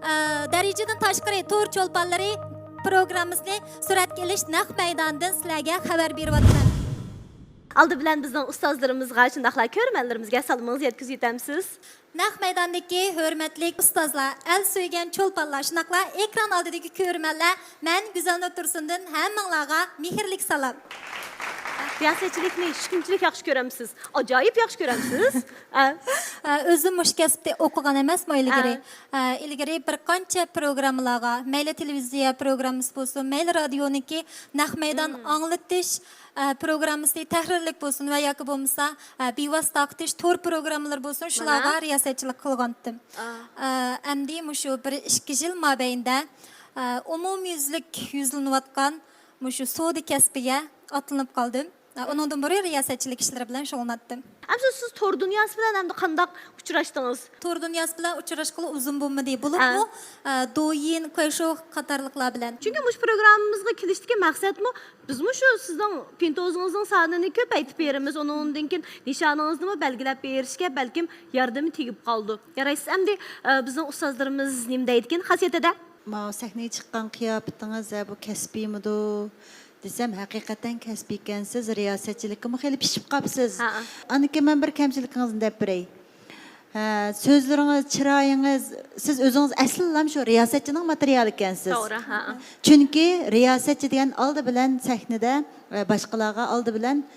ئە، دەرىجىدىن تاشقىرى تور چولپانلىرى پروگراممىسىنى سۈرەتكە ئېلىش نەق مەيدانىدىن سىلەرگە خەۋەر بېرىۋاتىمەن. ئالدى بىلەن بىزنىڭ ئۇستازلىرىمىزغا، شۇنداقلا كۆرۈرمەنلىرىمىزگە سالىمىڭىزنى يەتكۈزۈپ ئۆتەمسىز؟ نەق مەيداندىكى ھۆرمەتلىك ئۇستازلار، ئەل سۆيگەن چولپانلار، شۇنداقلا ئېكران ئالدىدىكى كۆرۈرمەنلەر، مەن گۈزەلنۇر تۇرسۇندىن ھەممىڭلارغا مېھىرلىك سالام. رىياسەتچىلىكنى شۇنچىلىك ياخشى كۆرەمسىز؟ ئاجايىپ ياخشى كۆرەمسىز؟ ھە؟ ئە، ئۆزۈم مۇشۇ كەسىپتە ئوقۇغان ئەمەسمۇ ئىلگىرى. ھە. ئە، ئىلگىرى بىر قانچە پروگراممىلارغا، مەيلى تېلېۋىزىيە پروگراممىسى بولسۇن، مەيلى رادىيونىڭكى نەق مەيدان ئاڭلىتىش، ئە، پروگراممىسى تەھرىرلىك بولسۇن ۋە ياكى بولمىسا، ئە، بىۋاسىتە تارقىتىش تور پروگراممىلىرى بولسۇن، شۇلارغا رىياسەتچىلىك قىلغانتىم. ئە، ئەمدى مۇشۇ بىر ئىككى يىل مابەينىدە، ئە، ئومۇميۈزلۈك يۈزلىنىۋاتقان مۇشۇ سودا كەسپىگە ئاتلىنىپ قالدىم. ئە، ئۇنىڭدىن بۇرۇن رىياسەتچىلىك ئىشلىرى بىلەن شۇغۇللىناتتىم. ئەمسە سىز تور دۇنياسى بىلەن ئەمدى قانداق ئۇچراشتىڭىز؟ تور دۇنياسى بىلەن ئۇچراشقىلى ئۇزۇن بولمىدى. بولۇپمۇ، ئە، دويىن، كۇەيشوخ قاتارلىقلار بىلەن. چۈنكى مۇشۇ پروگراممىمىزغا كېلىشتىكى مەقسەتمۇ، بىزمۇ شۇ سىزنىڭ پىنتوزىڭىزنىڭ سانىنى كۆپەيتىپ بېرىمىز، ئۇنىڭدىن كېيىن نىشانىڭىزنىمۇ بەلگىلەپ بېرىشكە بەلكىم ياردىمى تېگىپ قالىدۇ. يارايسىز، ئەمدى، ئە، بىزنىڭ ئۇستازلىرىمىز نېمە دەيدىكىن خاسىيىتىدە؟ ماۋۇ سەھنىگە چىققان قىياپىتىڭىز، ھە، بۇ كەسپىيمىدۇ دېسەم، ھەقىقەتەن كەسپىيكەنسىز، رىياسەتچىلىككىمۇ خېلى پىشىپ قاپسىز. ھە. ئاندىن كېيىن مەن بىر كەمچىلىكىڭىزنى دەپ بېرەي. ھە، سۆزلىرىڭىز، چىرايىڭىز، سىز ئۆزىڭىز ئەسلىنىلا شۇ رىياسەتچىنىڭ ماتېرىيالى ئىكەنسىز. توغرا، ھە. چۈنكى رىياسەتچى دېگەن ئالدى بىلەن سەھنىدە، ئە، باشقىلارغا ئالدى بىلەن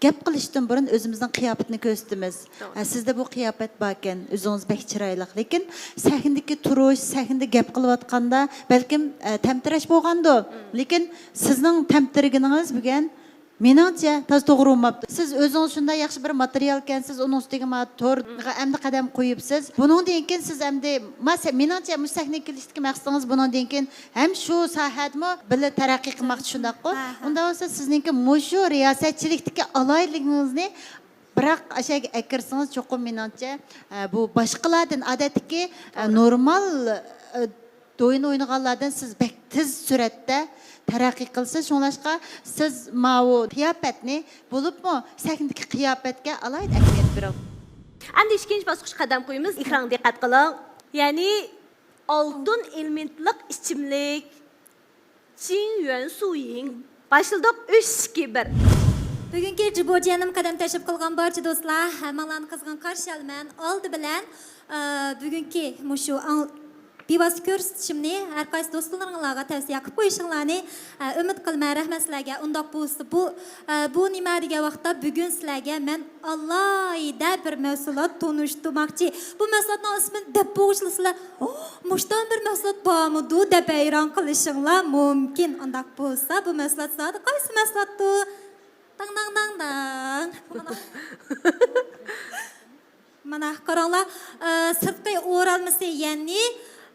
گەپ قىلىشتىن بۇرۇن ئۆزىمىزنىڭ قىياپىتىنى كۆرسىتىمىز. توغرا. ئە، سىزدە بۇ قىياپەت باركەن، ئۆزىڭىز بەك چىرايلىق. لېكىن سەھنىدىكى تۇرۇش، سەھنىدە گەپ قىلىۋاتقاندا بەلكىم، ئە، تەمتىرەش بولغاندۇ. لېكىن سىزنىڭ تەمتىرىگىنىڭىز بۈگۈن مېنىڭچە، تازا توغرا بولماپتۇ. سىز ئۆزىڭىز شۇنداق ياخشى بىر ماتېرىيالكەنسىز، ئۇنىڭ ئۈستىگە ما تورغا ئەمدى قەدەم قويۇپسىز. بۇنىڭدىن كېيىن سىز ئەمدى، ما سە-، مېنىڭچە، مۇشۇ سەھنىگە كېلىشتىكى مەقسىتىڭىز بۇنىڭدىن كېيىن ھەم شۇ ساھەدىمۇ بىللە تەرەققىي قىلماقچى، شۇنداققۇ؟ ھە، ھە. ئۇنداق بولسا سىزنىڭكى مۇشۇ رىياسەتچىلىكتىكى ئالاھىدىلىكىڭىزنى بىراق ئەشەگە ئەكىرسىڭىز، چوقۇم مېنىڭچە، ئە، بۇ باشقىلاردىن، ئادەتتىكى، ئە، توغرا. نورمال، ئە، دويىنى ئوينىغانلاردىن سىز بەك تېز سۈرئەتتە تەرەققىي قىلىسىز. شۇڭلاشقا سىز ماۋۇ قىياپەتنى، بولۇپمۇ سەھنىدىكى قىياپەتكە ئالاھىدە ئەھمىيەت بېرىڭ. ئەمدى ئىككىنچى باسقۇچقا قەدەم قويىمىز. ئېكرانغا دىققەت قىلىڭ. يەنى ئالتۇن ئېلېمېنتلىق ئىچىملىك. چىڭ يۈەن سۇيىڭ. باشلىدۇق. ئۈچ، ئىككى، بىر. بۈگۈنكى جىبو جيەنىمگە قەدەم تەشرىپ قىلغان بارچە دوستلار، ھەممىڭلارنى قىزغىن قارشى ئالىمەن. ئالدى بىلەن، ئە، بۈگۈنكى مۇشۇ ئاڭ-، بىۋاسىتە كۆرسىتىشىمنى ھەر قايسى دوستلىرىڭلارغا تەۋسىيە قىلىپ قويۇشۇڭلارنى، ئە، ئۈمىد قىلىمەن. رەھمەت سىلەرگە. ئۇنداق بولسا بۇ، ئە، بۇ نېمە دېگەن ۋاقىتتا، بۈگۈن سىلەرگە مەن ئالاھىدە بىر مەھسۇلات تونۇشتۇرماقچى. بۇ مەھسۇلاتنىڭ ئىسمىنى دەپ بولغۇچىلا سىلەر، «ئوھ، مۇشتان بىر مەھسۇلات بارمىدۇ؟» دەپ ھەيران قېلىشىڭلار مۇمكىن. ئانداق بولسا، بۇ مەھسۇلات زادى قايسى مەھسۇلاتتۇ؟ داڭ، داڭ، داڭ، داڭ. مانا، قاراڭلار، ئە، سىرتقى ئورالمىسى، يەنى،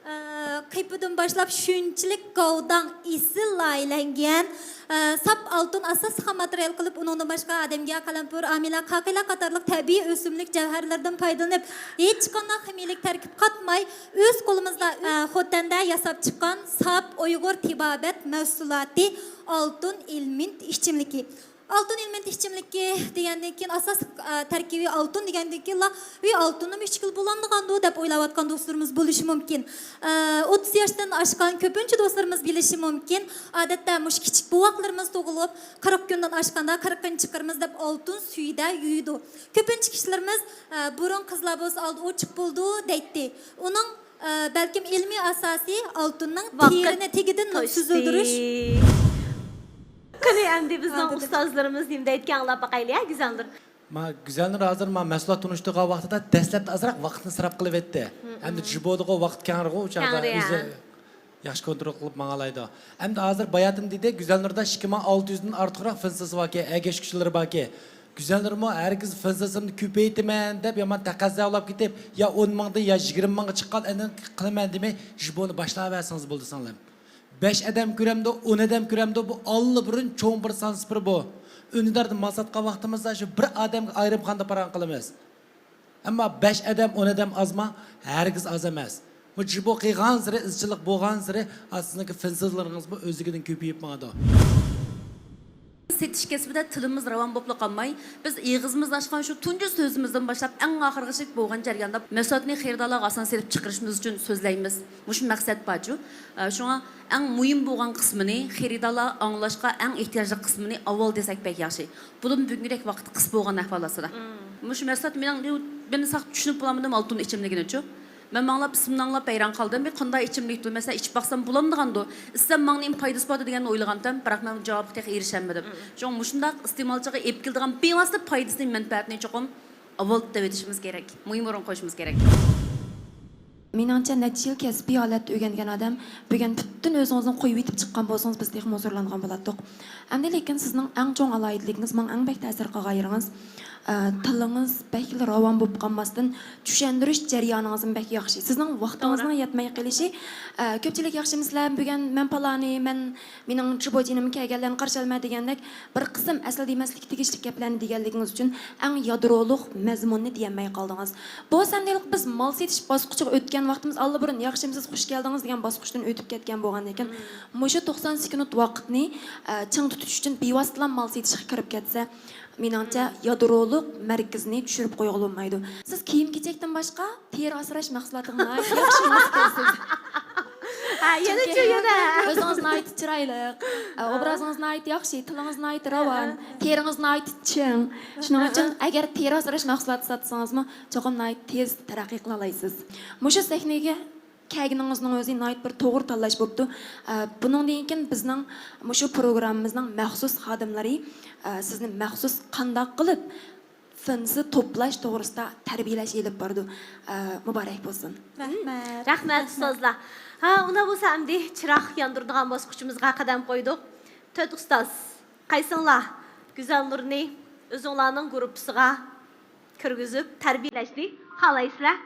ئە، قېپىدىن باشلاپ شۇنچىلىك گاۋداڭ، ئېسىل لايىھەلەنگەن، ئە، ساپ ئالتۇن ئاساسلىق خام ماتېرىيال قىلىپ، ئۇنىڭدىن باشقا ئادەمگە قەلەمپۇر، ئامىلە، قاقىلە قاتارلىق تەبىئىي ئۆسۈملۈك جەۋھەرلەردىن پايدىلىنىپ، ھېچقانداق خىمىيىلىك تەركىب قاتماي، ئۆز قولىمىزدا، ئە، خوتەندە ياساپ چىققان ساپ ئۇيغۇر تېبابەت مەھسۇلاتى ئالتۇن ئېلېمېنت ئىچىملىكى. ئالتۇن ئېلېمېنت ئىچىملىكى دېگەندىن كېيىن، ئاساسلىق، ئە، تەركىبى ئالتۇن دېگەندىن كېيىنلا، «ۋىي، ئالتۇننىمۇ ئىچكىلى بولامدىغاندۇ؟» دەپ ئويلاۋاتقان دوستلىرىمىز بولۇشى مۇمكىن. ئە، ئوتتۇز ياشتىن ئاشقان كۆپىنچە دوستلىرىمىز بىلىشى مۇمكىن. ئادەتتە مۇشۇ كىچىك بوۋاقلىرىمىز تۇغۇلۇپ، قىرىق كۈندىن ئاشقاندا قىرىقىنچى چىقىرىمىز دەپ ئالتۇن سۈيىدە يۇيىدۇ. كۆپىنچە كىشىلىرىمىز، ئە، بۇرۇن قىزلار بولسا ئالدى ئوچۇق بولىدۇ دەيتتى. ئۇنىڭ، ئە، بەلكىم ئىلمىي ئاساسى ئالتۇننىڭ ۋاقىت تېرىنى تېگىدىن توشتى. سۈزۈلدۈرۈش. قېنى، ئەمدى بىزنىڭ ھە، دېدى. ئۇستازلىرىمىز نېمە دەيدىكەن، ئاڭلاپ باقايلى، ھە، گۈزەلنۇر. ما، گۈزەلنۇر ھازىر ما مەھسۇلات تونۇشتۇرغان ۋاقتىدا دەسلەپتە ئازراق ۋاقىتنى ئىسراپ قىلىۋەتتى. ھە، ھە. ئەمدى جىبودىغۇ ۋاقىت كەڭرىغۇ، ئۇ چاغدا كەڭرى، ئۆزى ھە. ياخشى كونترول قىلىپ ماڭالايدۇ. ئەمدى ھازىر باياتىن دېدى، گۈزەلنۇردا ئىككى مىڭ ئالتە يۈزدىن ئارتۇقراق فىنسىسى باركەن، ئەگەشكۈچىلىرى باركەن. گۈزەلنۇرمۇ ھەرگىز فىنسىسىمنى كۆپەيتىمەن دەپ يامان تەقەززا بولۇپ كېتىپ، يا ئون مىڭدىن يا يىگىرمە مىڭغا چىققان، ئاندىن قىلىمەن دېمەي، جىبونى باشلاۋەرسىڭىز بولدى سىڭلىم. بەش ئادەم كۆرەمدۇ، ئون ئادەم كۆرەمدۇ، بۇ ئاللىبۇرۇن چوڭ بىر سان سىپىرى بۇ. ئۈندىداردا مال ساتقان ۋاقتىمىزدا شۇ بىر ئادەمگە ئايرىم قاندا پاراڭ قىلىمىز. ئەمما بەش ئادەم، ئون ئادەم ئازما؟ ھەرگىز ئاز ئەمەس. بۇ جىبو قىلغانسېرى، ئىزچىللىق بولغانسېرى، سىزنىڭكى فىنسىزلىرىڭىزمۇ ئۆزلۈكىدىن كۆپىيىپ ماڭىدۇ. سېتىش كەسپىدە تىلىمىز راۋان بولۇپلا قالماي، بىز ئېغىزىمىزنى ئاچقان شۇ تۇنجى سۆزىمىزدىن باشلاپ ئەڭ ئاخىرغىچە بولغان جەرياندا مەھسۇلاتنى خېرىدارلارغا ئاسان سېلىپ چىقىرىشىمىز ئۈچۈن سۆزلەيمىز. مۇشۇ مەقسەت بارچۇ. ئە، شۇڭا ئەڭ مۇھىم بولغان قىسمىنى خېرىدارلار ئاڭلاشقا، ئەڭ ئېھتىياجلىق قىسمىنى ئاۋۋال دېسەك بەك ياخشى. بولۇپمۇ بۈگۈنكىدەك ۋاقىت قىس بولغان ئەھۋال ئاستىدا. مم. مۇشۇ مەھسۇلات مېنىڭ، مەن ساق چۈشىنىپ بولالمىدىم ئالتۇن ئىچىملىكىنىچۇ. مەن ماڭلاپ ئىسمىنى ئاڭلاپ ھەيران قالدىم. بىر قانداق ئىچىملىكتۇ؟ مەسىلەن، ئىچىپ باقسام بولامدىغاندۇ؟ ئىچسەم ماڭا نېمە پايدىسى باردا دېگەننى ئويلىغانتىم، بىراق مەن جاۋابقا تېخى ئېرىشەلمىدىم. مم. شۇڭا مۇشۇنداق ئىستېمالچىغا ئېلىپ كېلىدىغان بىۋاسىتە پايدىسىنى، مەنپەئەتىنى چوقۇم ئاۋۋال دەۋېتىشىمىز كېرەك. مۇھىم ئورۇنغا قويۇشىمىز كېرەك. مېنىڭچە، نەچچە يىل كەسپىي ھالەتتە ئۆگەنگەن ئادەم بۈگۈن پۈتۈن ئۆزىڭىزنى قويۇۋېتىپ چىققان بولسىڭىز، بىز تېخىمۇ ھۇزۇرلانغان بولاتتۇق. ئەمدى لېكىن سىزنىڭ ئەڭ چوڭ ئالاھىدىلىكىڭىز، ماڭا ئەڭ بەك تەسىر قىلغان يېرىڭىز، ئە، تىلىڭىز بەكلا راۋان بولۇپ قالماستىن، چۈشەندۈرۈش جەريانىڭىزمۇ بەك ياخشى. سىزنىڭ ۋاقتىڭىزنىڭ توغرا. يەتمەي قېلىشى، ئە، كۆپچىلىك ياخشىمۇسىلەر، بۈگۈن مەن پالانى، مەن، مېنىڭ جىبوجىنىم كەلگەنلەرنى قارشى ئالىمەن دېگەندەك، بىر قىسىم ئەسلى دېمەسلىككە تېگىشلىك گەپلەرنى دېگەنلىكىڭىز ئۈچۈن ئەڭ يادرولۇق مەزمۇننى دېيەلمەي قالدىڭىز. بۇ سەندىلىق بىز مال سېتىش باسقۇچىغا ئۆتكەن ۋاقتىمىز ئاللىبۇرۇن ياخشىمۇسىز، خۇش كەلدىڭىز دېگەن باسقۇچتىن ئۆتۈپ كەتكەن بولغاندىكىن، مم. مۇشۇ توقسان سېكۇنت ۋاقىتنى، ئە، چىڭ تۇتۇش ئۈچۈن بىۋاسىتىلا مال سېتىشقا كىرىپ كەتسە، مېنىڭچە، مم. يادرولۇق مەركىزىنى چۈشۈرۈپ قويغىلى بولمايدۇ. سىز كىيىم-كېچەكتىن باشقا تېرە ئاسراش مەھسۇلاتىغا ناھايىتى ياخشى ماس كەلسىز. ھە، يەنىچۇ، چۈنكى يەنە. ئۆزىڭىز ناھايىتى چىرايلىق، ئوبرازىڭىز ناھايىتى ياخشى، تىلىڭىز ناھايىتى راۋان، تېرىڭىز ناھايىتى چىڭ. شۇنىڭ ئۈچۈن ئەگەر تېرە ئاسراش مەھسۇلاتى ساتسىڭىزمۇ، چوقۇم ناھايىتى تېز تەرەققىي قىلالايسىز. مۇشۇ سەھنىگە كەلگىنىڭىزنىڭ ئۆزى ناھايىتى بىر توغرا تاللاش بوپتۇ. ئە، بۇنىڭدىن كېيىن بىزنىڭ مۇشۇ پروگراممىمىزنىڭ مەخسۇس خادىملىرى، ئە، سىزنى مەخسۇس قانداق قىلىپ فىنسى توپلاش توغرىسىدا تەربىيەلەش ئېلىپ بارىدۇ. ئە، مۇبارەك بولسۇن. رەھمەت. رەھمەت، ئۇستازلار. ھە، ئۇنداق بولسا ئەمدى چىراغ ياندۇرىدىغان باسقۇچىمىزغا قەدەم قويدۇق. تۆت ئۇستاز، قايسىڭلار گۈزەلنۇرنى ئۆزۈڭلارنىڭ گۇرۇپپىسىغا كىرگۈزۈپ تەربىيەلەشنى خالايسىلەر؟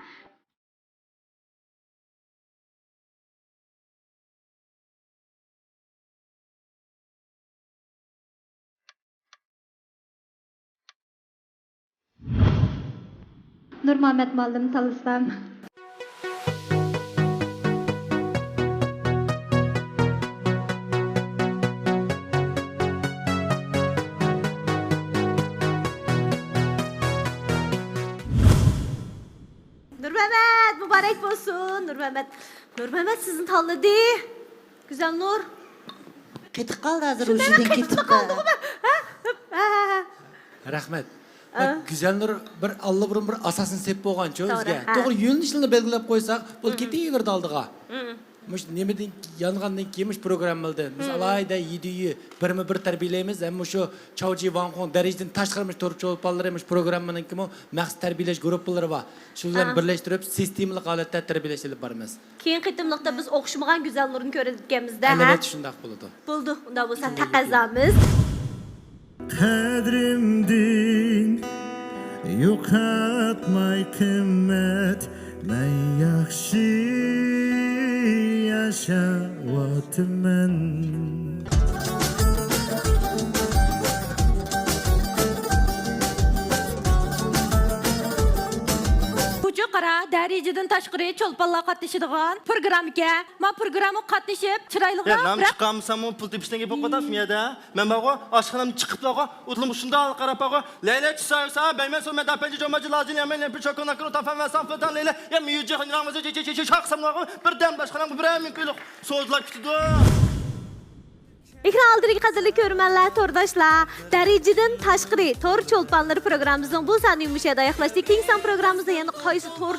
نۇرمامەت مۇئەللىم تاللىسام. نۇرمەمەت، مۇبارەك بولسۇن، نۇرمەمەت. نۇرمەمەت سىزنى تاللىدى. گۈزەلنۇر. قېتىپ قالدى ھازىر، شۇنداق ھوشىدىن قېتىپ كېتىپتۇ. قالدىغۇ. ھە؟ ھە، ھە، ھە. رەھمەت. ئا. بەك گۈزەلنۇر بىر ئاللىبۇرۇن بىر ئاساسنى سېلىپ بولغانچۇ توغرا، ئۆزىگە. ھە. توغرا يۆنىلىشنى بەلگىلەپ قويساق، بۇ مم. كېتىۋېرىدۇ ئالدىغا. مم. مۇشۇ نېمىدىن يانغاندىن كېيىن مۇشۇ پروگراممىلىدىن بىز مم. ئالاھىدە يېدە يۈ بىرمۇ بىر تەربىيەلەيمىز ھەم مۇشۇ چاۋجى ۋاڭخۇڭ دەرىجىدىن تاشقىرى مۇشۇ تور چولپانلىرى مۇشۇ پروگراممىنىڭكىمۇ مەخسۇس تەربىيەلەش گۇرۇپپىلىرى بار. شۇ بىلەن ئا. بىرلەشتۈرۈپ سىستېمىلىق ھالەتتە تەربىيەلەش ئېلىپ بارىمىز. كېيىنكى قېتىملىقتا بىز ئوخشىمىغان گۈزەلنۇرنى كۆرىدىكەنمىز-دە، ھە؟ ئەلۋەتتە شۇنداق بولىدۇ. بولىدۇ، ئۇنداق بولسا تەقەززامىز. قەدرىمدىن يوقاتماي قىممەت، مەن ياخشى ياشاۋاتىمەن. بۇچۇ قارا، دەرىجىدىن تاشقىرى چولپانلار قاتنىشىدىغان پروگراممىكەن. ما پروگراممىغا قاتنىشىپ، چىرايلىقراق يا، نام بىرەر چىقارمىساممۇ پۇل تېپىشتىن گېپى قوتاسمۇ يەردە؟ مەن بارغۇ، ئاشخانامدىن چىقىپلاغۇ، ئۇدۇلمۇ شۇنداق قاراپ بارغۇ، لەيلە چىسايسا، بەيمەن سومە داپەنجى جوماجى لازىنى يامەن لەمپە چوكو ناكرو تافان ۋەسان فلتان لەيلە، يا ميۇجى خىنران ۋەزى چى چى چى چى شاق ساملاغۇ، بىردەم باشخانامغا بىرەر مىڭ كويلۇق سوزۇلار كۈتىدۇ. ئېكران ئالدىدىكى قەدىرلىك كۆرۈرمەنلەر، تورداشلار، دەرىجىدىن تاشقىرى تور چولپانلىرى پروگراممىمىزنىڭ بۇ سانى مۇشۇ يەردە ئاياغلاشتى. كېيىنكى سان پروگراممىمىزدا يەنە قايسى تور